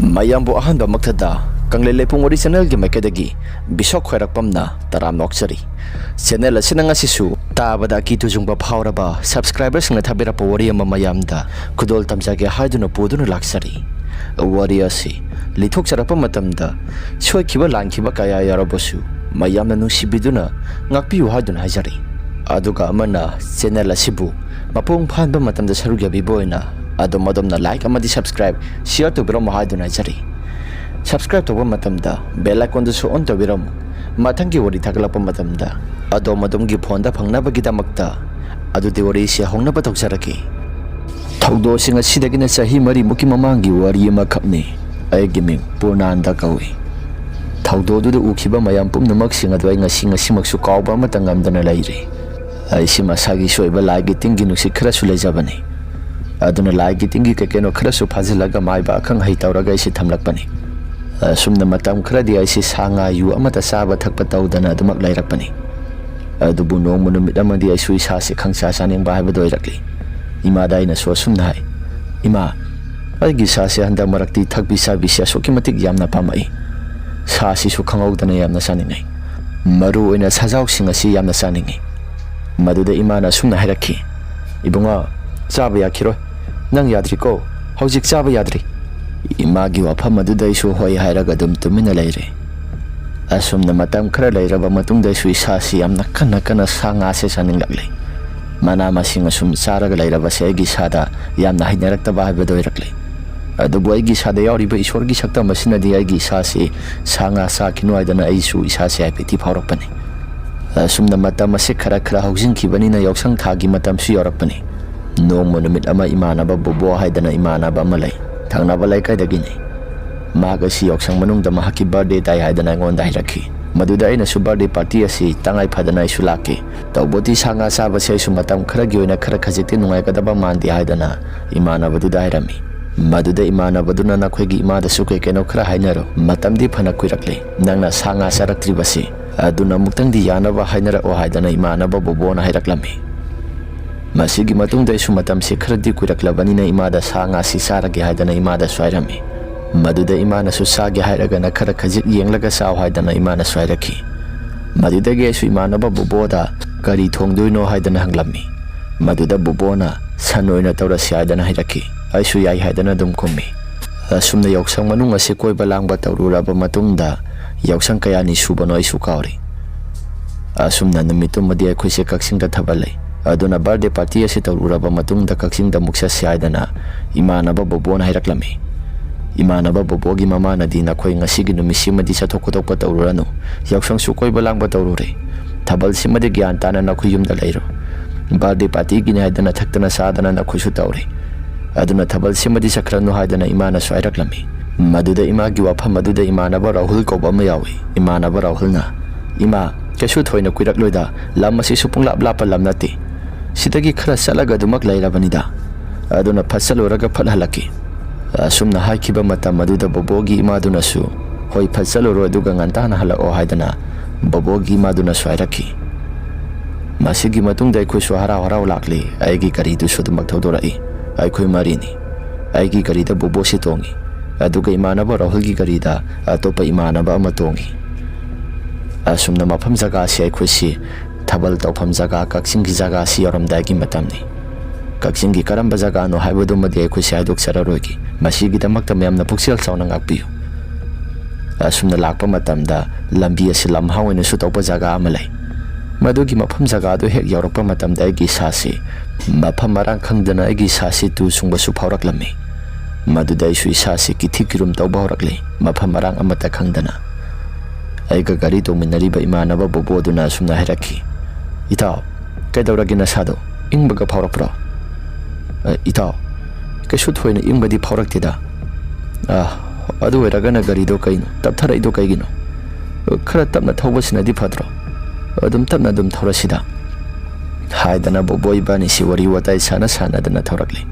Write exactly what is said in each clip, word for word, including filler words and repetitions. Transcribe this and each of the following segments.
ꯃꯌꯥꯝꯕꯨ ꯑꯍꯥꯟꯕꯃꯛꯇꯗ ꯀꯪꯂꯩ ꯂꯩꯄꯨꯡ ꯋꯥꯔꯤ ꯆꯦꯅꯦꯜꯒꯤ ꯃꯥꯏꯀꯩꯗꯒꯤ ꯕꯤꯁꯣꯛ ꯈ꯭ꯋꯥꯏꯔꯥꯛꯄꯝꯅ ꯇꯔꯥꯝꯅ ꯑꯣꯛꯆꯔꯤ꯫ ꯆꯦꯅꯦꯜ ꯑꯁꯤꯅ ꯉꯁꯤꯁꯨ ꯇꯥꯕꯗ ꯑꯀꯤ ꯇꯨꯖꯨꯡꯕ ꯐꯥꯎꯔꯕ ꯁꯕꯁꯀ꯭ꯔꯥꯏꯕꯔꯁꯤꯡꯅ ꯊꯥꯕꯤꯔꯛꯄ ꯋꯥꯔꯤ ꯑꯃ ꯃꯌꯥꯝꯗ ꯈꯨꯗꯣꯜ ꯇꯝꯖꯒꯦ ꯍꯥꯏꯗꯨꯅ ꯄꯨꯗꯨꯅ ꯂꯥꯛꯆꯔꯤ꯫ ꯋꯥꯔꯤ ꯑꯁꯤ ꯂꯤꯊꯣꯛꯆꯔꯛꯄ ꯃꯇꯝꯗ ꯁꯣꯏꯈꯤꯕ ꯂꯥꯟꯈꯤꯕ ꯀꯌꯥ ꯌꯥꯎꯔꯕꯁꯨ ꯃꯌꯥꯝꯅ ꯅꯨꯡꯁꯤꯕꯤꯗꯨꯅ ꯉꯥꯛꯄꯤꯌꯨ ꯍꯥꯏꯗꯨꯅ ꯍꯥꯏꯖꯔꯤ꯫ ꯑꯗꯨꯒ ꯑꯃꯅ ꯆꯦꯅꯦꯜ ꯑꯁꯤꯕꯨ ꯃꯄꯨꯡ ꯐꯥꯍꯟꯕ ꯃꯇꯝꯗ ꯁꯔꯨꯛ ꯌꯥꯕꯤꯕ ꯑꯣꯏꯅ ꯑꯗꯣꯝ ꯑꯗꯣꯝꯅ ꯂꯥꯏꯛ ꯑꯃꯗꯤ ꯁꯕꯁꯀ꯭ꯔꯥꯏꯕ, ꯁꯤꯌꯔ ꯇꯧꯕꯤꯔꯝꯃꯨ ꯍꯥꯏꯗꯨꯅ ꯍꯥꯏꯖꯔꯤ꯫ ꯁꯕꯁꯀ꯭ꯔꯥꯏꯕ ꯇꯧꯕ ꯃꯇꯝꯗ ꯕꯦꯜ ꯑꯥꯏꯀꯣꯟꯗꯨꯁꯨ ꯑꯣꯟ ꯇꯧꯕꯤꯔꯝꯃꯨ꯫ ꯃꯊꯪꯒꯤ ꯋꯥꯔꯤ ꯊꯥꯒꯠꯂꯛꯄ ꯃꯇꯝꯗ ꯑꯗꯣꯝ ꯑꯗꯣꯝꯒꯤ ꯐꯣꯟꯗ ꯐꯪꯅꯕꯒꯤꯗꯃꯛꯇ꯫ ꯑꯗꯨꯗꯤ ꯋꯥꯔꯤꯁꯤ ꯍꯧꯅꯕ ꯇꯧꯖꯔꯛꯀꯦ꯫ ꯊꯧꯗꯣꯛꯁꯤꯡ ꯑꯁꯤꯗꯒꯤꯅ ꯆꯍꯤ ꯃꯔꯤꯃꯨꯛꯀꯤ ꯃꯃꯥꯡꯒꯤ ꯋꯥꯔꯤ ꯑꯃꯈꯛꯅꯤ꯫ ꯑꯩꯒꯤ ꯃꯤꯡ ꯄꯨꯔꯅꯥꯟꯗ ꯀꯧꯏ꯫ ꯊꯧꯗꯣꯛꯗꯨꯗ ꯎꯈꯤꯕ ꯃꯌꯥꯝ ꯄꯨꯝꯅꯃꯛꯁꯤꯡ ꯑꯗꯨ ꯑꯩ ꯉꯁꯤ ꯉꯁꯤꯃꯛꯁꯨ ꯀꯥꯎꯕ ꯑꯃꯠꯇ ꯉꯝꯗꯅ ꯂꯩꯔꯤ꯫ ꯑꯩꯁꯤ ꯃꯁꯥꯒꯤꯁꯨ ꯑꯣꯏꯕ ꯂꯥꯏꯒꯤ ꯇꯤꯟꯒꯤ ꯅꯨꯡꯁꯤꯠ ꯈꯔꯁꯨ ꯂꯩꯖꯕꯅꯤ꯫ ꯑꯗꯨꯅ ꯂꯥꯏꯒꯤ ꯇꯤꯟꯒꯤ ꯀꯩ ꯀꯩꯅꯣ ꯈꯔꯁꯨ ꯐꯥꯖꯤꯜꯂꯒ ꯃꯥꯏꯕ ꯑꯈꯪ ꯑꯍꯩ ꯇꯧꯔꯒ ꯑꯩꯁꯤ ꯊꯝꯂꯛꯄꯅꯤ꯫ ꯑꯁꯨꯝꯅ ꯃꯇꯝ ꯈꯔꯗꯤ ꯑꯩꯁꯤ ꯁꯥ ꯉꯥ ꯌꯨ ꯑꯃꯠꯇ ꯆꯥꯕ ꯊꯛꯄ ꯇꯧꯗꯅ ꯑꯗꯨꯃꯛ ꯂꯩꯔꯛꯄꯅꯤ꯫ ꯑꯗꯨꯕꯨ ꯅꯣꯡꯃ ꯅꯨꯃꯤꯠ ꯑꯃꯗꯤ ꯑꯩꯁꯨ ꯏꯁꯥꯁꯤ ꯈꯪꯆꯥ ꯆꯥꯅꯤꯡꯕ ꯍꯥꯏꯕꯗꯨ ꯑꯣꯏꯔꯛꯂꯤ꯫ ꯏꯃꯥꯗ ꯑꯩꯅꯁꯨ ꯑꯁꯨꯝꯅ ꯍꯥꯏ, "ꯏꯃꯥ, ꯑꯩꯒꯤ ꯏꯁꯥꯁꯦ ꯍꯟꯗꯛ ꯃꯔꯛꯇꯤ ꯊꯛꯄꯤ ꯆꯥꯕꯤꯁꯦ ꯑꯁꯨꯛꯀꯤ ꯃꯇꯤꯛ ꯌꯥꯝꯅ ꯄꯥꯝꯃꯛꯏ꯫ ꯁꯥꯁꯤꯁꯨ ꯈꯪꯍꯧꯗꯅ ꯌꯥꯝꯅ ꯆꯥꯅꯤꯡꯉꯤ꯫ ꯃꯔꯨ ꯑꯣꯏꯅ ꯁꯥꯖꯥꯎꯁꯤꯡ ꯑꯁꯤ ꯌꯥꯝꯅ ꯆꯥꯅꯤꯡꯉꯤ꯫" ꯃꯗꯨꯗ ꯏꯃꯥꯅ ꯑꯁꯨꯝꯅ ꯍꯥꯏꯔꯛꯈꯤ, "ꯏꯕꯨꯡꯉꯣ, ꯆꯥꯕ ꯌꯥꯈꯤꯔꯣꯏ꯫ ꯅꯪ ꯌꯥꯗ꯭ꯔꯤꯀꯣ꯫ ꯍꯧꯖꯤꯛ ꯆꯥꯕ ꯌꯥꯗ꯭ꯔꯤ꯫" ꯏꯃꯥꯒꯤ ꯋꯥꯐꯝ ꯑꯗꯨꯗ ꯑꯩꯁꯨ ꯍꯣꯏ ꯍꯥꯏꯔꯒ ꯑꯗꯨꯝ ꯇꯨꯃꯤꯟꯅ ꯂꯩꯔꯦ꯫ ꯑꯁꯨꯝꯅ ꯃꯇꯝ ꯈꯔ ꯂꯩꯔꯕ ꯃꯇꯨꯡꯗ ꯑꯩꯁꯨ ꯏꯁꯥꯁꯤ ꯌꯥꯝꯅ ꯀꯟꯅ ꯀꯟꯅ ꯁꯥ ꯉꯥꯁꯦ ꯆꯥꯅꯤꯡꯂꯛꯂꯦ꯫ ꯃꯅꯥ ꯃꯁꯤꯡ ꯑꯁꯨꯝ ꯆꯥꯔꯒ ꯂꯩꯔꯕꯁꯦ ꯑꯩꯒꯤ ꯏꯁꯥꯗ ꯌꯥꯝꯅ ꯍꯩꯅꯔꯛꯇꯕ ꯍꯥꯏꯕꯗꯨ ꯑꯣꯏꯔꯛꯂꯦ꯫ ꯑꯗꯨꯕꯨ ꯑꯩꯒꯤ ꯏꯁꯥꯗ ꯌꯥꯎꯔꯤꯕ ꯏꯁꯣꯔꯒꯤ ꯁꯛꯇꯝ ꯑꯁꯤꯅꯗꯤ ꯑꯩꯒꯤ ꯏꯁꯥꯁꯤ ꯁꯥ ꯉꯥ ꯆꯥꯈꯤꯅꯨ ꯍꯥꯏꯗꯅ ꯑꯩꯁꯨ ꯏꯁꯥꯁꯦ ꯍꯥꯏꯐꯦꯠꯇꯤ ꯐꯥꯎꯔꯛꯄꯅꯤ꯫ ꯑꯁꯨꯝꯅ ꯃꯇꯝ ꯑꯁꯤ ꯈꯔ ꯈꯔ ꯍꯧꯖꯤꯟꯈꯤꯕꯅꯤꯅ ꯌꯥꯎꯁꯪ ꯊꯥꯒꯤ ꯃꯇꯝꯁꯨ ꯌꯧꯔꯛꯄꯅꯤ꯫ ꯅꯣꯡꯃ ꯅꯨꯃꯤꯠ ꯑꯃ ꯏꯃꯥꯟꯅꯕ ꯕꯣꯕꯣ ꯍꯥꯏꯗꯅ ꯏꯃꯥꯟꯅꯕ ꯑꯃ ꯂꯩ, ꯊꯪꯅꯕ ꯂꯩꯀꯥꯏꯗꯒꯤꯅꯤ꯫ ꯃꯍꯥꯛ ꯑꯁꯤ ꯌꯥꯎꯁꯪ ꯃꯅꯨꯡꯗ ꯃꯍꯥꯛꯀꯤ ꯕꯥꯔꯗꯦ ꯇꯥꯏ ꯍꯥꯏꯗꯅ ꯑꯩꯉꯣꯟꯗ ꯍꯥꯏꯔꯛꯈꯤ꯫ ꯃꯗꯨꯗ ꯑꯩꯅꯁꯨ ꯕꯥꯔꯗꯦ ꯄꯥꯔꯇꯤ ꯑꯁꯤ ꯇꯉꯥꯏ ꯐꯗꯅ ꯑꯩꯁꯨ ꯂꯥꯛꯀꯦ꯫ ꯇꯧꯕꯗꯤ ꯁꯥ ꯉꯥ ꯆꯥꯕꯁꯦ ꯑꯩꯁꯨ ꯃꯇꯝ ꯈꯔꯒꯤ ꯑꯣꯏꯅ ꯈꯔ ꯈꯖꯤꯛꯇꯤ ꯅꯨꯡꯉꯥꯏꯒꯗꯕ ꯃꯥꯟꯗꯦ ꯍꯥꯏꯗꯅ ꯏꯃꯥꯟꯅꯕꯗꯨꯗ ꯍꯥꯏꯔꯝꯃꯤ꯫ ꯃꯗꯨꯗ ꯏꯃꯥꯟꯅꯕꯗꯨꯅ "ꯅꯈꯣꯏꯒꯤ ꯏꯃꯥꯗꯁꯨ ꯀꯩ ꯀꯩꯅꯣ ꯈꯔ ꯍꯥꯏꯅꯔꯣ, ꯃꯇꯝꯗꯤ ꯐꯅ ꯀꯨꯏꯔꯛꯂꯦ, ꯅꯪꯅ ꯁꯥ ꯉꯥ ꯆꯥꯔꯛꯇ꯭ꯔꯤꯕꯁꯤ, ꯑꯗꯨꯅ ꯑꯃꯨꯛꯇꯪꯗꯤ ꯌꯥꯅꯕ ꯍꯥꯏꯅꯔꯛꯑꯣ" ꯍꯥꯏꯗꯅ ꯏꯃꯥꯟꯅꯕ ꯕꯣꯕꯣꯅ ꯍꯥꯏꯔꯛꯂꯝꯃꯤ꯫ ꯃꯁꯤꯒꯤ ꯃꯇꯨꯡꯗ ꯑꯩꯁꯨ ꯃꯇꯝꯁꯤ ꯈꯔꯗꯤ ꯀꯨꯏꯔꯛꯂꯕꯅꯤꯅ ꯏꯃꯥꯗ ꯁꯥ ꯉꯥꯁꯤ ꯆꯥꯔꯒꯦ ꯍꯥꯏꯗꯅ ꯏꯃꯥꯗꯁꯨ ꯍꯥꯏꯔꯝꯃꯤ꯫ ꯃꯗꯨꯗ ꯏꯃꯥꯅꯁꯨ ꯆꯥꯒꯦ ꯍꯥꯏꯔꯒꯅ ꯈꯔ ꯈꯖꯤꯛ ꯌꯦꯡꯂꯒ ꯆꯥꯎ ꯍꯥꯏꯗꯅ ꯏꯃꯥꯅꯁꯨ ꯍꯥꯏꯔꯛꯈꯤ꯫ ꯃꯗꯨꯗꯒꯤ ꯑꯩꯁꯨ ꯏꯃꯥꯟꯅꯕ ꯕꯣꯕꯣꯗ "ꯀꯔꯤ ꯊꯣꯡꯗꯣꯏꯅꯣ?" ꯍꯥꯏꯗꯅ ꯍꯪꯂꯝꯃꯤ꯫ ꯃꯗꯨꯗ ꯕꯣꯕꯣꯅ "ꯁꯟ ꯑꯣꯏꯅ ꯇꯧꯔꯁꯤ" ꯍꯥꯏꯗꯅ ꯍꯥꯏꯔꯛꯈꯤ꯫ ꯑꯩꯁꯨ "ꯌꯥꯏ" ꯍꯥꯏꯗꯅ ꯑꯗꯨꯝ ꯈꯨꯝꯃꯤ꯫ ꯑꯁꯨꯝꯅ ꯌꯥꯎꯁꯪ ꯃꯅꯨꯡ ꯑꯁꯤ ꯀꯣꯏꯕ ꯂꯥꯡꯕ ꯇꯧꯔꯨꯔꯕ ꯃꯇꯨꯡꯗ, ꯌꯥꯎꯁꯪ ꯀꯌꯥꯅꯤ ꯁꯨꯕꯅꯣ ꯑꯩꯁꯨ ꯀꯥꯎꯔꯦ꯫ ꯑꯁꯨꯝꯅ ꯅꯨꯃꯤꯠꯇꯨꯃꯗꯤ ꯑꯩꯈꯣꯏꯁꯦ ꯀꯛꯆꯤꯡꯗ ꯊꯥꯕꯜ ꯂꯩ꯫ ꯑꯗꯨꯅ birthday party ꯑꯁꯤ ꯇꯧꯔꯨꯔꯕ ꯃꯇꯨꯡꯗ ꯀꯛꯆꯤꯡꯗ ꯑꯃꯨꯛ ꯆꯠꯁꯤ ꯍꯥꯏꯗꯅ ꯏꯃꯥꯟꯅꯕ ꯕꯣꯕꯣꯅ ꯍꯥꯏꯔꯛꯂꯝꯃꯤ꯫ ꯏꯃꯥꯟꯅꯕ ꯕꯣꯕꯣꯒꯤ ꯃꯃꯥꯅꯗꯤ "ꯅꯈꯣꯏ ꯉꯁꯤꯒꯤ ꯅꯨꯃꯤꯠꯁꯤꯃꯗꯤ ꯆꯠꯊꯣꯛ ꯈꯣꯠꯇꯣꯛꯄ ꯇꯧꯔꯨꯔꯅꯨ꯫ ꯌꯥꯎꯁꯪꯁꯨ ꯀꯣꯏꯕ ꯂꯥꯡꯕ ꯇꯧꯔꯨꯔꯦ꯫ ꯊꯥꯕꯜꯁꯤꯃꯗꯤ ꯒ꯭ꯌꯥꯟ ꯇꯥꯅ ꯅꯈꯣꯏ ꯌꯨꯝꯗ ꯂꯩꯔꯣ꯫ Birthday partyꯒꯤꯅꯤ ꯍꯥꯏꯗꯅ ꯊꯛꯇꯅ ꯆꯥꯗꯅ ꯅꯈꯣꯏꯁꯨ ꯇꯧꯔꯦ꯫ ꯑꯗꯨꯅ ꯊꯥꯕꯜꯁꯤꯃꯗꯤ ꯆꯠꯈ꯭ꯔꯅꯨ" ꯍꯥꯏꯗꯅ ꯏꯃꯥꯅꯁꯨ ꯍꯥꯏꯔꯛꯂꯝꯃꯤ꯫ ꯃꯗꯨꯗ ꯏꯃꯥꯒꯤ ꯋꯥꯐꯝ ꯑꯗꯨꯗ ꯏꯃꯥꯟꯅꯕ ꯔꯥꯍꯨꯜ ꯀꯧꯕ ꯑꯃ ꯌꯥꯎꯏ꯫ ꯏꯃꯥꯟꯅꯕ ꯔꯥꯍꯨꯜꯅ, "ꯏꯃꯥ, ꯀꯩꯁꯨ ꯊꯣꯏꯅ ꯀꯨꯏꯔꯛꯂꯣꯏꯗ, ꯂꯝ ꯑꯁꯤꯁꯨ ꯄꯨꯡꯂꯥꯞ ꯂꯥꯞꯄ ꯂꯝ ꯅꯠꯇꯦ꯫ ꯁꯤꯗꯒꯤ ꯈꯔ ꯆꯠꯂꯒ ꯑꯗꯨꯃꯛ ꯂꯩꯔꯕꯅꯤꯗ꯫ ꯑꯗꯨꯅ ꯐꯠ ꯆꯠꯂꯨꯔꯒ ꯐꯠ ꯍꯜꯂꯛꯀꯦ"꯫ ꯑꯁꯨꯝꯅ ꯍꯥꯏꯈꯤꯕ ꯃꯇꯝ ꯑꯗꯨꯗ ꯕꯣꯕꯣꯒꯤ ꯏꯃꯥꯗꯨꯅꯁꯨ, "ꯍꯣꯏ, ꯐꯠ ꯆꯠꯂꯨꯔꯣ, ꯑꯗꯨꯒ ꯉꯟꯇꯥꯅ ꯍꯜꯂꯛꯑꯣ" ꯍꯥꯏꯗꯅ ꯕꯣꯕꯣꯒꯤ ꯏꯃꯥꯗꯨꯅꯁꯨ ꯍꯥꯏꯔꯛꯈꯤ꯫ ꯃꯁꯤꯒꯤ ꯃꯇꯨꯡꯗ ꯑꯩꯈꯣꯏꯁꯨ ꯍꯔꯥꯎ ꯍꯔꯥꯎ ꯂꯥꯛꯂꯤ꯫ ꯑꯩꯒꯤ ꯒꯥꯔꯤꯗꯨꯁꯨ ꯑꯗꯨꯃꯛ ꯊꯧꯗꯣꯔꯛꯏ꯫ ꯑꯩꯈꯣꯏ ꯃꯔꯤꯅꯤ꯫ ꯑꯩꯒꯤ ꯒꯥꯔꯤꯗ ꯕꯣꯕꯣꯁꯤ ꯇꯣꯡꯉꯤ, ꯑꯗꯨꯒ ꯏꯃꯥꯟꯅꯕ ꯔꯥꯍꯨꯜꯒꯤ ꯒꯥꯔꯤꯗ ꯑꯇꯣꯞꯄ ꯏꯃꯥꯟꯅꯕ ꯑꯃ ꯇꯣꯡꯉꯤ꯫ ꯑꯁꯨꯝꯅ ꯃꯐꯝ ꯖꯒꯥꯁꯤ ꯑꯩꯈꯣꯏꯁꯤ ꯊꯥꯕꯜ ꯇꯧꯐꯝ ꯖꯒꯥ, ꯀꯛꯆꯤꯡꯒꯤ ꯖꯒꯥꯁꯤ ꯌꯧꯔꯝꯗꯥꯏꯒꯤ ꯃꯇꯝꯅꯤ꯫ ꯀꯛꯆꯤꯡꯒꯤ ꯀꯔꯝꯕ ꯖꯒꯥꯅꯣ ꯍꯥꯏꯕꯗꯨꯃꯗꯤ ꯑꯩꯈꯣꯏꯁꯦ ꯍꯥꯏꯗꯣꯛꯆꯔꯔꯣꯏꯒꯦ꯫ ꯃꯁꯤꯒꯤꯗꯃꯛꯇ ꯃꯌꯥꯝꯅ ꯄꯨꯛꯆꯦꯜ ꯆꯥꯎꯅ ꯉꯥꯛꯄꯤꯌꯨ꯫ ꯑꯁꯨꯝꯅ ꯂꯥꯛꯄ ꯃꯇꯝꯗ ꯂꯝꯕꯤ ꯑꯁꯤ ꯂꯝꯍꯥꯡ ꯑꯣꯏꯅꯁꯨ ꯇꯧꯕ ꯖꯒꯥ ꯑꯃ ꯂꯩ꯫ ꯃꯗꯨꯒꯤ ꯃꯐꯝ ꯖꯒꯥꯗꯨ ꯍꯦꯛ ꯌꯧꯔꯛꯄ ꯃꯇꯝꯗ ꯑꯩꯒꯤ ꯏꯁꯥꯁꯤ ꯃꯐꯝ ꯃꯔꯥꯡ ꯈꯪꯗꯅ ꯑꯩꯒꯤ ꯏꯁꯥꯁꯤ ꯇꯨ ꯆꯨꯡꯕꯁꯨ ꯐꯥꯎꯔꯛꯂꯝꯃꯤ꯫ ꯃꯗꯨꯗ ꯑꯩꯁꯨ ꯏꯁꯥꯁꯤ ꯀꯤꯊꯤ ꯀꯤꯔꯨꯝ ꯇꯧꯕ ꯍꯧꯔꯛꯂꯤ, ꯃꯐꯝ ꯃꯔꯥꯡ ꯑꯃꯠꯇ ꯈꯪꯗꯅ꯫ ꯑꯩꯒ ꯒꯥꯔꯤ ꯇꯣꯡꯃꯤꯟꯅꯔꯤꯕ ꯏꯃꯥꯟꯅꯕ ꯕꯣꯕꯣꯗꯨꯅ ꯑꯁꯨꯝꯅ ꯍꯥꯏꯔꯛꯈꯤ, "ꯏꯇꯥꯎ, ꯀꯩꯗꯧꯔꯒꯦ ꯅꯁꯥꯗꯣ? ꯏꯪꯕꯒ ꯐꯥꯎꯔꯛꯄ꯭ꯔꯣ?" "ꯑ, ꯏꯇꯥꯎ, ꯀꯩꯁꯨ ꯊꯣꯏꯅ ꯏꯪꯕꯗꯤ ꯐꯥꯎꯔꯛꯇꯦꯗ꯫ ꯑ, ꯑꯗꯨ ꯑꯣꯏꯔꯒꯅ ꯒꯥꯔꯤꯗꯣ ꯀꯩꯅꯣ ꯇꯞꯊꯔꯛꯏꯗꯣ ꯀꯩꯒꯤꯅꯣ? ꯈꯔ ꯇꯞꯅ ꯊꯧꯕꯁꯤꯅꯗꯤ ꯐꯗ꯭ꯔꯣ? ꯑꯗꯨꯝ ꯇꯞꯅ ꯑꯗꯨꯝ ꯊꯧꯔꯁꯤꯗ" ꯍꯥꯏꯗꯅ ꯕꯣꯕꯣ ꯏꯕꯥꯅꯤꯁꯤ ꯋꯥꯔꯤ ꯋꯥꯇꯥꯏ ꯁꯥꯟꯅ ꯁꯥꯟꯅꯗꯅ ꯊꯧꯔꯛꯂꯤ꯫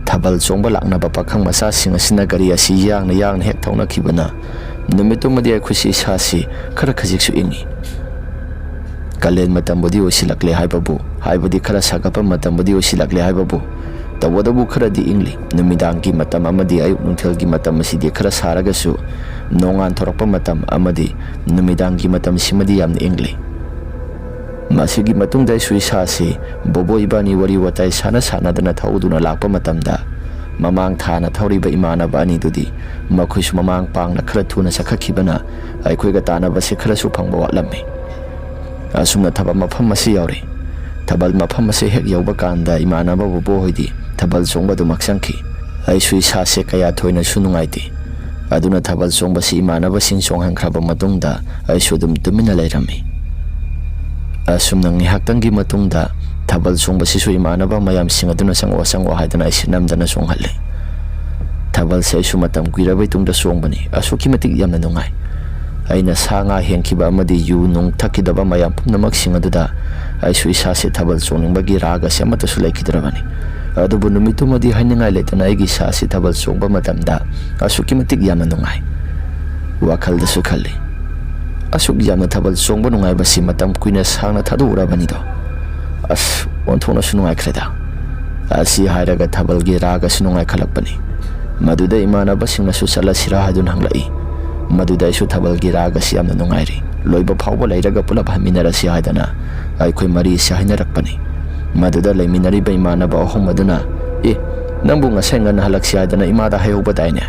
ꯊꯥꯕꯜ ꯆꯣꯡꯕ ꯂꯥꯛꯅꯕ ꯄꯥꯈꯪ ꯃꯆꯥꯁꯤꯡ ꯑꯁꯤꯅ ꯒꯥꯔꯤ ꯑꯁꯤ ꯌꯥꯡꯅ ꯌꯥꯡꯅ ꯍꯦꯛ ꯊꯧꯅꯈꯤꯕꯅ ꯅꯨꯃꯤꯠꯇꯨꯃꯗꯤ ꯑꯩꯈꯣꯏꯁꯤ ꯏꯁꯥꯁꯤ ꯈꯔ ꯈꯖꯤꯛꯁꯨ ꯏꯪꯉꯤ꯫ ꯀꯥꯂꯦꯟ ꯃꯇꯝꯕꯨꯗꯤ ꯑꯣꯏꯁꯤꯜꯂꯛꯂꯦ ꯍꯥꯏꯕꯕꯨ, ꯍꯥꯏꯕꯗꯤ ꯈꯔ ꯁꯥꯒꯠꯄ ꯃꯇꯝꯕꯨꯗꯤ ꯑꯣꯏꯁꯤꯜꯂꯛꯂꯦ ꯍꯥꯏꯕꯕꯨ, ꯇꯧꯕꯇꯕꯨ ꯈꯔꯗꯤ ꯏꯪꯂꯤ꯫ ꯅꯨꯃꯤꯗꯥꯡꯒꯤ ꯃꯇꯝ ꯑꯃꯗꯤ ꯑꯌꯨꯛ ꯅꯨꯡꯊꯤꯜꯒꯤ ꯃꯇꯝ ꯑꯁꯤꯗꯤ ꯈꯔ ꯁꯥꯔꯒꯁꯨ, ꯅꯣꯡꯉꯥꯟ ꯊꯣꯔꯛꯄ ꯃꯇꯝ ꯑꯃꯗꯤ ꯅꯨꯃꯤꯗꯥꯡꯒꯤ ꯃꯇꯝꯁꯤꯃꯗꯤ ꯌꯥꯝꯅ ꯏꯪꯂꯤ꯫ ꯃꯁꯤꯒꯤ ꯃꯇꯨꯡꯗ ꯑꯩꯁꯨ ꯏꯁꯥꯁꯤ ꯕꯣꯕꯣ ꯏꯕꯥꯅꯤ ꯋꯥꯔꯤ ꯋꯥꯇꯥꯏ ꯁꯥꯟꯅ ꯁꯥꯟꯅꯗꯅ ꯊꯧꯗꯨꯅ ꯂꯥꯛꯄ ꯃꯇꯝꯗ, ꯃꯃꯥꯡ ꯊꯥꯅ ꯊꯧꯔꯤꯕ ꯏꯃꯥꯟꯅꯕ ꯑꯅꯤꯗꯨꯗꯤ ꯃꯈꯣꯏꯁꯨ ꯃꯃꯥꯡ ꯄꯥꯡꯅ ꯈꯔ ꯊꯨꯅ ꯆꯠꯈꯠꯈꯤꯕꯅ, ꯑꯩꯈꯣꯏꯒ ꯇꯥꯟꯅꯕꯁꯦ ꯈꯔꯁꯨ ꯐꯪꯕ ꯋꯥꯠꯂꯝꯃꯤ꯫ ꯑꯁꯨꯝꯅ ꯊꯥꯕꯜ ꯃꯐꯝ ꯑꯁꯤ ꯌꯧꯔꯦ꯫ ꯊꯥꯕꯜ ꯃꯐꯝ ꯑꯁꯤ ꯍꯦꯛ ꯌꯧꯕ ꯀꯥꯟꯗ, ꯏꯃꯥꯟꯅꯕ ꯕꯣꯕꯣ ꯍꯣꯏꯗꯤ ꯊꯥꯕꯜ ꯆꯣꯡꯕ ꯑꯗꯨꯃꯛ ꯆꯪꯈꯤ꯫ ꯑꯩꯁꯨ ꯏꯁꯥꯁꯦ ꯀꯌꯥ ꯊꯣꯏꯅꯁꯨ ꯅꯨꯡꯉꯥꯏꯇꯦ꯫ ꯑꯗꯨꯅ ꯊꯥꯕꯜ ꯆꯣꯡꯕꯁꯤ ꯏꯃꯥꯟꯅꯕꯁꯤꯡ ꯆꯣꯡꯍꯟꯈ꯭ꯔꯕ ꯃꯇꯨꯡꯗ, ꯑꯩꯁꯨ ꯑꯗꯨꯝ ꯇꯨꯃꯤꯟꯅ ꯂꯩꯔꯝꯃꯤ꯫ ꯑꯁꯨꯝꯅ ꯉꯥꯏꯍꯥꯛꯇꯪꯒꯤ ꯃꯇꯨꯡꯗ, ꯊꯥꯕꯜ ꯆꯣꯡꯕꯁꯤꯁꯨ ꯏꯃꯥꯟꯅꯕ ꯃꯌꯥꯝꯁꯤꯡ ꯑꯗꯨꯅ "ꯆꯪꯉꯛꯑꯣ, ꯆꯪꯉꯛꯑꯣ" ꯍꯥꯏꯗꯅ ꯑꯩꯁꯤ ꯅꯝꯗꯅ ꯆꯣꯡꯍꯜꯂꯤ꯫ ꯊꯥꯕꯜꯁꯦ ꯑꯩꯁꯨ ꯃꯇꯝ ꯀꯨꯏꯔꯕꯩ ꯇꯨꯡꯗ ꯆꯣꯡꯕꯅꯤ꯫ ꯑꯁꯨꯛꯀꯤ ꯃꯇꯤꯛ ꯌꯥꯝꯅ ꯅꯨꯡꯉꯥꯏ꯫ ꯑꯩꯅ ꯁꯥ ꯉꯥ ꯍꯦꯟꯈꯤꯕ ꯑꯃꯗꯤ ꯌꯨ ꯅꯨꯡ ꯊꯛꯈꯤꯗꯕ ꯃꯌꯥꯝ ꯄꯨꯝꯅꯃꯛꯁꯤꯡ ꯑꯗꯨꯗ, ꯑꯩꯁꯨ ꯏꯁꯥꯁꯦ ꯊꯥꯕꯜ ꯆꯣꯡꯅꯤꯡꯕꯒꯤ ꯔꯥꯒ ꯑꯁꯤ ꯑꯃꯠꯇꯁꯨ ꯂꯩꯈꯤꯗ꯭ꯔꯕꯅꯤ꯫ ꯑꯗꯨꯕꯨ ꯅꯨꯃꯤꯠꯇꯨꯃꯗꯤ ꯍꯥꯏꯅꯤꯡꯉꯥꯏ ꯂꯩꯇꯅ ꯑꯩꯒꯤ ꯏꯁꯥꯁꯤ ꯊꯥꯕꯜ ꯆꯣꯡꯕ ꯃꯇꯝꯗ ꯑꯁꯨꯛꯀꯤ ꯃꯇꯤꯛ ꯌꯥꯝꯅ ꯅꯨꯡꯉꯥꯏ꯫ ꯋꯥꯈꯜꯗꯁꯨ ꯈꯜꯂꯤ, "ꯑꯁꯨꯛ ꯌꯥꯝꯅ ꯊꯥꯕꯜ ꯆꯣꯡꯕ ꯅꯨꯡꯉꯥꯏꯕꯁꯤ ꯃꯇꯝ ꯀꯨꯏꯅ ꯁꯥꯡꯅ ꯊꯥꯗꯣꯛꯎꯔꯕꯅꯤꯗꯣ꯫ ꯑꯁ, ꯑꯣꯟꯊꯣꯛꯅꯁꯨ ꯅꯨꯡꯉꯥꯏꯈ꯭ꯔꯦꯗ"꯫ ꯑꯁꯤ ꯍꯥꯏꯔꯒ ꯊꯥꯕꯜꯒꯤ ꯔꯥꯒꯁꯨ ꯅꯨꯡꯉꯥꯏꯈꯠꯂꯛꯄꯅꯤ꯫ ꯃꯗꯨꯗ ꯏꯃꯥꯟꯅꯕꯁꯤꯡꯅꯁꯨ ꯆꯠꯂꯁꯤꯔꯥ ꯍꯥꯏꯗꯨꯅ ꯍꯪꯂꯛꯏ꯫ ꯃꯗꯨꯗ ꯑꯩꯁꯨ ꯊꯥꯕꯜꯒꯤ ꯔꯥꯒꯁꯤ ꯌꯥꯝꯅ ꯅꯨꯡꯉꯥꯏꯔꯤ, ꯂꯣꯏꯕ ꯐꯥꯎꯕ ꯂꯩꯔꯒ ꯄꯨꯂꯞ ꯍꯟꯃꯤꯟꯅꯔꯁꯤ ꯍꯥꯏꯗꯅ ꯑꯩꯈꯣꯏ ꯃꯔꯤꯁꯤ ꯍꯥꯏꯅꯔꯛꯄꯅꯤ꯫ ꯃꯗꯨꯗ ꯂꯩꯃꯤꯟꯅꯔꯤꯕ ꯏꯃꯥꯟꯅꯕ ꯑꯍꯨꯝ ꯑꯗꯨꯅ, "ꯑꯦ, ꯅꯪꯕꯨ ꯉꯁꯥꯏ ꯉꯟꯅ ꯍꯜꯂꯛꯁꯤ ꯍꯥꯏꯗꯅ ꯏꯃꯥꯗ ꯍꯥꯏꯍꯧꯕꯗꯥꯏꯅꯦ?"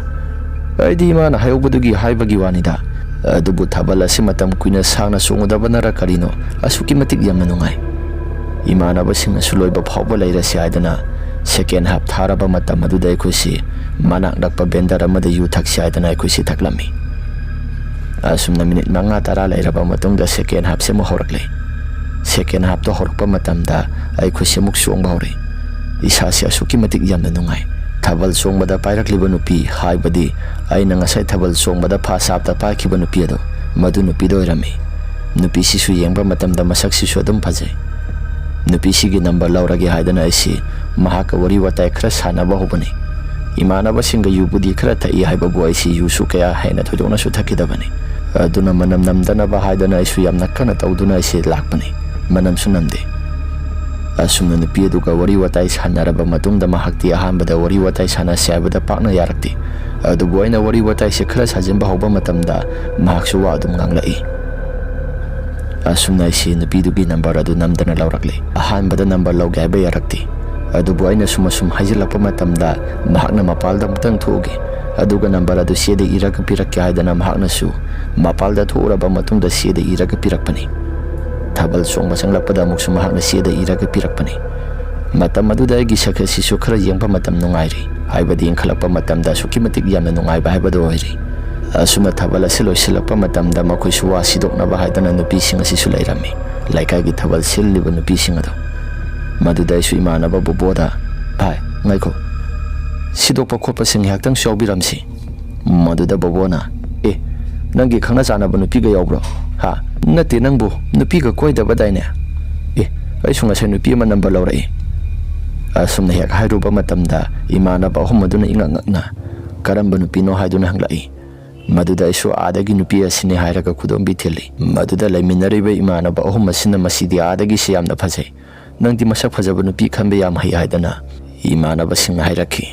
"ꯑꯩꯗꯤ ꯏꯃꯥꯅ ꯍꯥꯏꯍꯧꯕꯗꯨꯒꯤ ꯍꯥꯏꯕꯒꯤ ꯋꯥꯅꯤꯗ꯫ ꯑꯗꯨꯕꯨ ꯊꯥꯕꯜ ꯑꯁꯤ ꯃꯇꯝ ꯀꯨꯏꯅ ꯁꯥꯡꯅ ꯆꯣꯡꯉꯨꯗꯕꯅꯔ ꯀꯔꯤꯅꯣ, ꯑꯁꯨꯛꯀꯤ ꯃꯇꯤꯛ ꯌꯥꯝꯅ ꯅꯨꯡꯉꯥꯏ"꯫ ꯏꯃꯥꯟꯅꯕꯁꯤꯡꯅꯁꯨ ꯂꯣꯏꯕ ꯐꯥꯎꯕ ꯂꯩꯔꯁꯤ ꯍꯥꯏꯗꯅ, ꯁꯦꯀꯦꯟ ꯍꯥꯞ ꯊꯥꯔꯕ ꯃꯇꯝ ꯑꯗꯨꯗ ꯑꯩꯈꯣꯏꯁꯤ ꯃꯅꯥꯛ ꯅꯛꯄ ꯕꯦꯟꯗꯔ ꯑꯃꯗ ꯌꯨ ꯊꯛꯁꯤ ꯍꯥꯏꯗꯅ ꯑꯩꯈꯣꯏꯁꯤ ꯊꯛꯂꯝꯃꯤ꯫ ꯑꯁꯨꯝꯅ ꯃꯤꯅꯤꯠ ꯃꯉꯥ ꯇꯔꯥ ꯂꯩꯔꯕ ꯃꯇꯨꯡꯗ ꯁꯦꯀꯦꯟ ꯍꯥꯞꯁꯦ ꯑꯃꯨꯛ ꯍꯧꯔꯛꯂꯦ꯫ ꯁꯦꯀꯦꯟ ꯍꯥꯞꯇꯣ ꯍꯧꯔꯛꯄ ꯃꯇꯝꯗ ꯑꯩꯈꯣꯏꯁꯦ ꯑꯃꯨꯛ ꯆꯣꯡꯕ ꯍꯧꯔꯦ꯫ ꯏꯁꯥꯁꯦ ꯑꯁꯨꯛꯀꯤ ꯃꯇꯤꯛ ꯌꯥꯝꯅ ꯅꯨꯡꯉꯥꯏ꯫ ꯊꯥꯕꯜ ꯆꯣꯡꯕꯗ ꯄꯥꯏꯔꯛꯂꯤꯕ ꯅꯨꯄꯤ, ꯍꯥꯏꯕꯗꯤ ꯑꯩꯅ ꯉꯁꯥꯏ ꯊꯥꯕꯜ ꯆꯣꯡꯕꯗ ꯐꯥꯔꯁ ꯍꯥꯞꯇ ꯄꯥꯏꯈꯤꯕ ꯅꯨꯄꯤ ꯑꯗꯣ, ꯃꯗꯨ ꯅꯨꯄꯤꯗꯣ ꯑꯣꯏꯔꯝꯃꯤ꯫ ꯅꯨꯄꯤꯁꯤꯁꯨ ꯌꯦꯡꯕ ꯃꯇꯝꯗ ꯃꯁꯛꯁꯤꯁꯨ ꯑꯗꯨꯝ ꯐꯖꯩ꯫ ꯅꯨꯄꯤꯁꯤꯒꯤ ꯅꯝꯕꯔ ꯂꯧꯔꯒꯦ ꯍꯥꯏꯗꯅ ꯑꯩꯁꯤ ꯃꯍꯥꯛꯀ ꯋꯥꯔꯤ ꯋꯥꯇꯥꯏ ꯈꯔ ꯁꯥꯟꯅꯕ ꯍꯧꯕꯅꯤ꯫ ꯏꯃꯥꯟꯅꯕꯁꯤꯡꯒ ꯌꯨꯕꯨꯗꯤ ꯈꯔ ꯊꯛꯏ ꯍꯥꯏꯕꯕꯨ ꯑꯩꯁꯤ ꯌꯨꯁꯨ ꯀꯌꯥ ꯍꯦꯟꯅ ꯊꯣꯏꯗꯣꯛꯅꯁꯨ ꯊꯛꯈꯤꯗꯕꯅꯤ꯫ ꯑꯗꯨꯅ ꯃꯅꯝ ꯅꯝꯗꯅꯕ ꯍꯥꯏꯗꯅ ꯑꯩꯁꯨ ꯌꯥꯝꯅ ꯀꯟꯅ ꯇꯧꯗꯨꯅ ꯑꯩꯁꯤ ꯂꯥꯛꯄꯅꯤ꯫ ꯃꯅꯝꯁꯨ ꯅꯝꯗꯦ꯫ ꯑꯁꯨꯝꯅ ꯅꯨꯄꯤ ꯑꯗꯨꯒ ꯋꯥꯔꯤ ꯋꯥꯇꯥꯏ ꯁꯥꯟꯅꯔꯕ ꯃꯇꯨꯡꯗ, ꯃꯍꯥꯛꯇꯤ ꯑꯍꯥꯟꯕꯗ ꯋꯥꯔꯤ ꯋꯥꯇꯥꯏ ꯁꯥꯟꯅꯁꯦ ꯍꯥꯏꯕꯗ ꯄꯥꯛꯅ ꯌꯥꯔꯛꯇꯦ꯫ ꯑꯗꯨꯕꯨ ꯑꯩꯅ ꯋꯥꯔꯤ ꯋꯥꯇꯥꯏꯁꯦ ꯈꯔ ꯁꯥꯖꯤꯟꯕ ꯍꯧꯕ ꯃꯇꯝꯗ ꯃꯍꯥꯛꯁꯨ ꯋꯥ ꯑꯗꯨꯝ ꯉꯥꯡꯂꯛꯏ꯫ ꯑꯁꯨꯝꯅ ꯑꯩꯁꯤ ꯅꯨꯄꯤꯗꯨꯒꯤ ꯅꯝꯕꯔ ꯑꯗꯨ ꯅꯝꯗꯅ ꯂꯧꯔꯛꯂꯦ꯫ ꯑꯍꯥꯟꯕꯗ ꯅꯝꯕꯔ ꯂꯧꯒꯦ ꯍꯥꯏꯕ ꯌꯥꯔꯛꯇꯦ꯫ ꯑꯗꯨꯕꯨ ꯑꯩꯅ ꯁꯨꯝ ꯑꯁꯨꯝ ꯍꯥꯏꯖꯤꯜꯂꯛꯄ ꯃꯇꯝꯗ ꯃꯍꯥꯛꯅ ꯃꯄꯥꯜꯗ ꯑꯃꯨꯛꯇꯪ ꯊꯣꯛꯎꯒꯦ, ꯑꯗꯨꯒ ꯅꯝꯕꯔ ꯑꯗꯨ ꯆꯦꯗ ꯏꯔꯒ ꯄꯤꯔꯛꯀꯦ ꯍꯥꯏꯗꯅ ꯃꯍꯥꯛꯅꯁꯨ ꯃꯄꯥꯜꯗ ꯊꯣꯛꯎꯔꯕ ꯃꯇꯨꯡꯗ ꯆꯦꯗ ꯏꯔꯒ ꯄꯤꯔꯛꯄꯅꯤ꯫ ꯊꯥꯕꯜ ꯆꯣꯡꯕ ꯆꯪꯂꯛꯄꯗ ꯑꯃꯨꯛꯁꯨ ꯃꯍꯥꯛꯅ ꯆꯦꯗ ꯏꯔꯒ ꯄꯤꯔꯛꯄꯅꯤ꯫ ꯃꯇꯝ ꯑꯗꯨꯗ ꯑꯩꯒꯤ ꯁꯛ ꯑꯁꯤꯁꯨ ꯈꯔ ꯌꯦꯡꯕ ꯃꯇꯝ ꯅꯨꯡꯉꯥꯏꯔꯤ, ꯍꯥꯏꯕꯗꯤ ꯏꯟꯈꯠꯂꯛꯄ ꯃꯇꯝꯗ ꯑꯁꯨꯛꯀꯤ ꯃꯇꯤꯛ ꯌꯥꯝꯅ ꯅꯨꯡꯉꯥꯏꯕ ꯍꯥꯏꯕꯗꯨ ꯑꯣꯏꯔꯤ꯫ ꯑꯁꯨꯝꯅ ꯊꯥꯕꯜ ꯑꯁꯤ ꯂꯣꯏꯁꯤꯜꯂꯛꯄ ꯃꯇꯝꯗ ꯃꯈꯣꯏꯁꯨ ꯋꯥ ꯁꯤꯗꯣꯛꯅꯕ ꯍꯥꯏꯗꯅ ꯅꯨꯄꯤꯁꯤꯡ ꯑꯁꯤꯁꯨ ꯂꯩꯔꯝꯃꯤ, ꯂꯩꯀꯥꯏꯒꯤ ꯊꯥꯕꯜ ꯁꯤꯜꯂꯤꯕ ꯅꯨꯄꯤꯁꯤꯡ ꯑꯗꯨ꯫ ꯃꯗꯨꯗ ꯑꯩꯁꯨ ꯏꯃꯥꯟꯅꯕ ꯕꯣꯕꯣꯗ, "ꯚꯥꯏ, ꯉꯥꯏꯈꯣ, ꯁꯤꯗꯣꯛꯄ ꯈꯣꯠꯄꯁꯤꯡ ꯉꯥꯏꯍꯥꯛꯇꯪꯁꯨ ꯌꯥꯎꯕꯤꯔꯝꯁꯤ"꯫ ꯃꯗꯨꯗ ꯕꯣꯕꯣꯅ, "ꯑꯦ, ꯅꯪꯒꯤ ꯈꯪꯅ ꯆꯥꯟꯅꯕ ꯅꯨꯄꯤꯒ ꯌꯥꯎꯕ꯭ꯔꯣ? ꯍꯥ? ꯅꯠꯇꯦ, ꯅꯪꯕꯨ ꯅꯨꯄꯤꯒ ꯀꯣꯏꯗꯕꯗꯥꯏꯅꯦ? ꯑꯦ, ꯑꯩꯁꯨ ꯉꯁꯥꯏ ꯅꯨꯄꯤ ꯑꯃ ꯅꯝꯕꯔ ꯂꯧꯔꯛꯏ"꯫ ꯑꯁꯨꯝꯅ ꯍꯦꯛ ꯍꯥꯏꯔꯨꯕ ꯃꯇꯝꯗ ꯏꯃꯥꯟꯅꯕ ꯑꯍꯨꯝ ꯑꯗꯨꯅ ꯏꯉꯛ ꯉꯛꯅ, "ꯀꯔꯝꯕ ꯅꯨꯄꯤꯅꯣ?" ꯍꯥꯏꯗꯨꯅ ꯍꯪꯂꯛꯏ꯫ ꯃꯗꯨꯗ ꯑꯩꯁꯨ "ꯑꯥꯗꯒꯤ ꯅꯨꯄꯤ ꯑꯁꯤꯅꯤ" ꯍꯥꯏꯔꯒ ꯈꯨꯗꯣꯝꯕꯤ ꯊꯤꯜꯂꯤ꯫ ꯃꯗꯨꯗ ꯂꯩꯃꯤꯟꯅꯔꯤꯕ ꯏꯃꯥꯟꯅꯕ ꯑꯍꯨꯝ ꯑꯁꯤꯅ "ꯃꯁꯤꯗꯤ ꯑꯥꯗꯒꯤꯁꯦ ꯌꯥꯝꯅ ꯐꯖꯩ, ꯅꯪꯗꯤ ꯃꯁꯛ ꯐꯖꯕ ꯅꯨꯄꯤ ꯈꯟꯕ ꯌꯥꯝ ꯍꯩ" ꯍꯥꯏꯗꯅ ꯏꯃꯥꯟꯅꯕꯁꯤꯡꯅ ꯍꯥꯏꯔꯛꯈꯤ꯫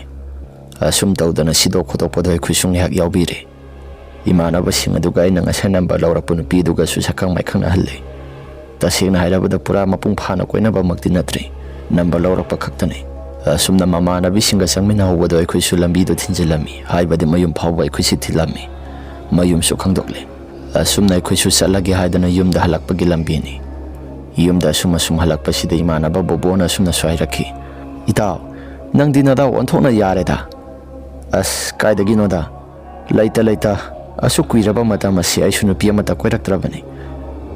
ꯑꯁꯨꯝ ꯇꯧꯗꯅ ꯁꯤꯗꯣꯛ ꯈꯣꯠꯇꯣꯛꯄꯗꯣ ꯑꯩꯈꯣꯏꯁꯨ ꯉꯥꯏꯍꯥꯛ ꯌꯥꯎꯕꯤꯔꯦ꯫ ꯏꯃꯥꯟꯅꯕꯁꯤꯡ ꯑꯗꯨꯒ ꯑꯩꯅ ꯉꯁꯥꯏ ꯅꯝꯕꯔ ꯂꯧꯔꯛꯄ ꯅꯨꯄꯤ ꯑꯗꯨꯒꯁꯨ ꯁꯛꯈꯪ ꯃꯥꯏꯈꯪꯅꯍꯜꯂꯦ꯫ ꯇꯁꯦꯡꯅ ꯍꯥꯏꯔꯕꯗ ꯄꯨꯔꯥ ꯃꯄꯨꯡ ꯐꯥꯅ ꯀꯣꯏꯅꯕꯃꯛꯇꯤ ꯅꯠꯇ꯭ꯔꯤ, ꯅꯝꯕꯔ ꯂꯧꯔꯛꯄ ꯈꯛꯇꯅꯤ꯫ ꯑꯁꯨꯝꯅ ꯃꯃꯥꯟꯅꯕꯤꯁꯤꯡꯒ ꯆꯪꯃꯤꯟꯅꯍꯧꯕꯗꯣ ꯑꯩꯈꯣꯏꯁꯨ ꯂꯝꯕꯤꯗꯣ ꯊꯤꯟꯖꯤꯜꯂꯝꯃꯤ, ꯍꯥꯏꯕꯗꯤ ꯃꯌꯨꯝ ꯐꯥꯎꯕ ꯑꯩꯈꯣꯏꯁꯤ ꯊꯤꯜꯂꯝꯃꯤ꯫ ꯃꯌꯨꯝꯁꯨ ꯈꯪꯗꯣꯛꯂꯦ꯫ ꯑꯁꯨꯝꯅ ꯑꯩꯈꯣꯏꯁꯨ ꯆꯠꯂꯒꯦ ꯍꯥꯏꯗꯅ ꯌꯨꯝꯗ ꯍꯜꯂꯛꯄꯒꯤ ꯂꯝꯕꯤꯅꯤ꯫ ꯌꯨꯝꯗ ꯑꯁꯨꯝ ꯑꯁꯨꯝ ꯍꯜꯂꯛꯄꯁꯤꯗ ꯏꯃꯥꯟꯅꯕ ꯕꯣꯕꯣꯅ ꯑꯁꯨꯝꯅꯁꯨ ꯍꯥꯏꯔꯛꯈꯤ, "ꯏꯇꯥꯎ, ꯅꯪꯗꯤ ꯅꯗꯥꯎ ꯑꯣꯟꯊꯣꯛꯅ ꯌꯥꯔꯦꯗ꯫ ꯑꯁ, ꯀꯥꯏꯗꯒꯤꯅꯣꯗ? ꯂꯩꯇ ꯂꯩꯇ ꯑꯁꯨꯛ ꯀꯨꯏꯔꯕ ꯃꯇꯝ ꯑꯁꯤ ꯑꯩꯁꯨ ꯅꯨꯄꯤ ꯑꯃꯠꯇ ꯀꯣꯏꯔꯛꯇ꯭ꯔꯕꯅꯤ꯫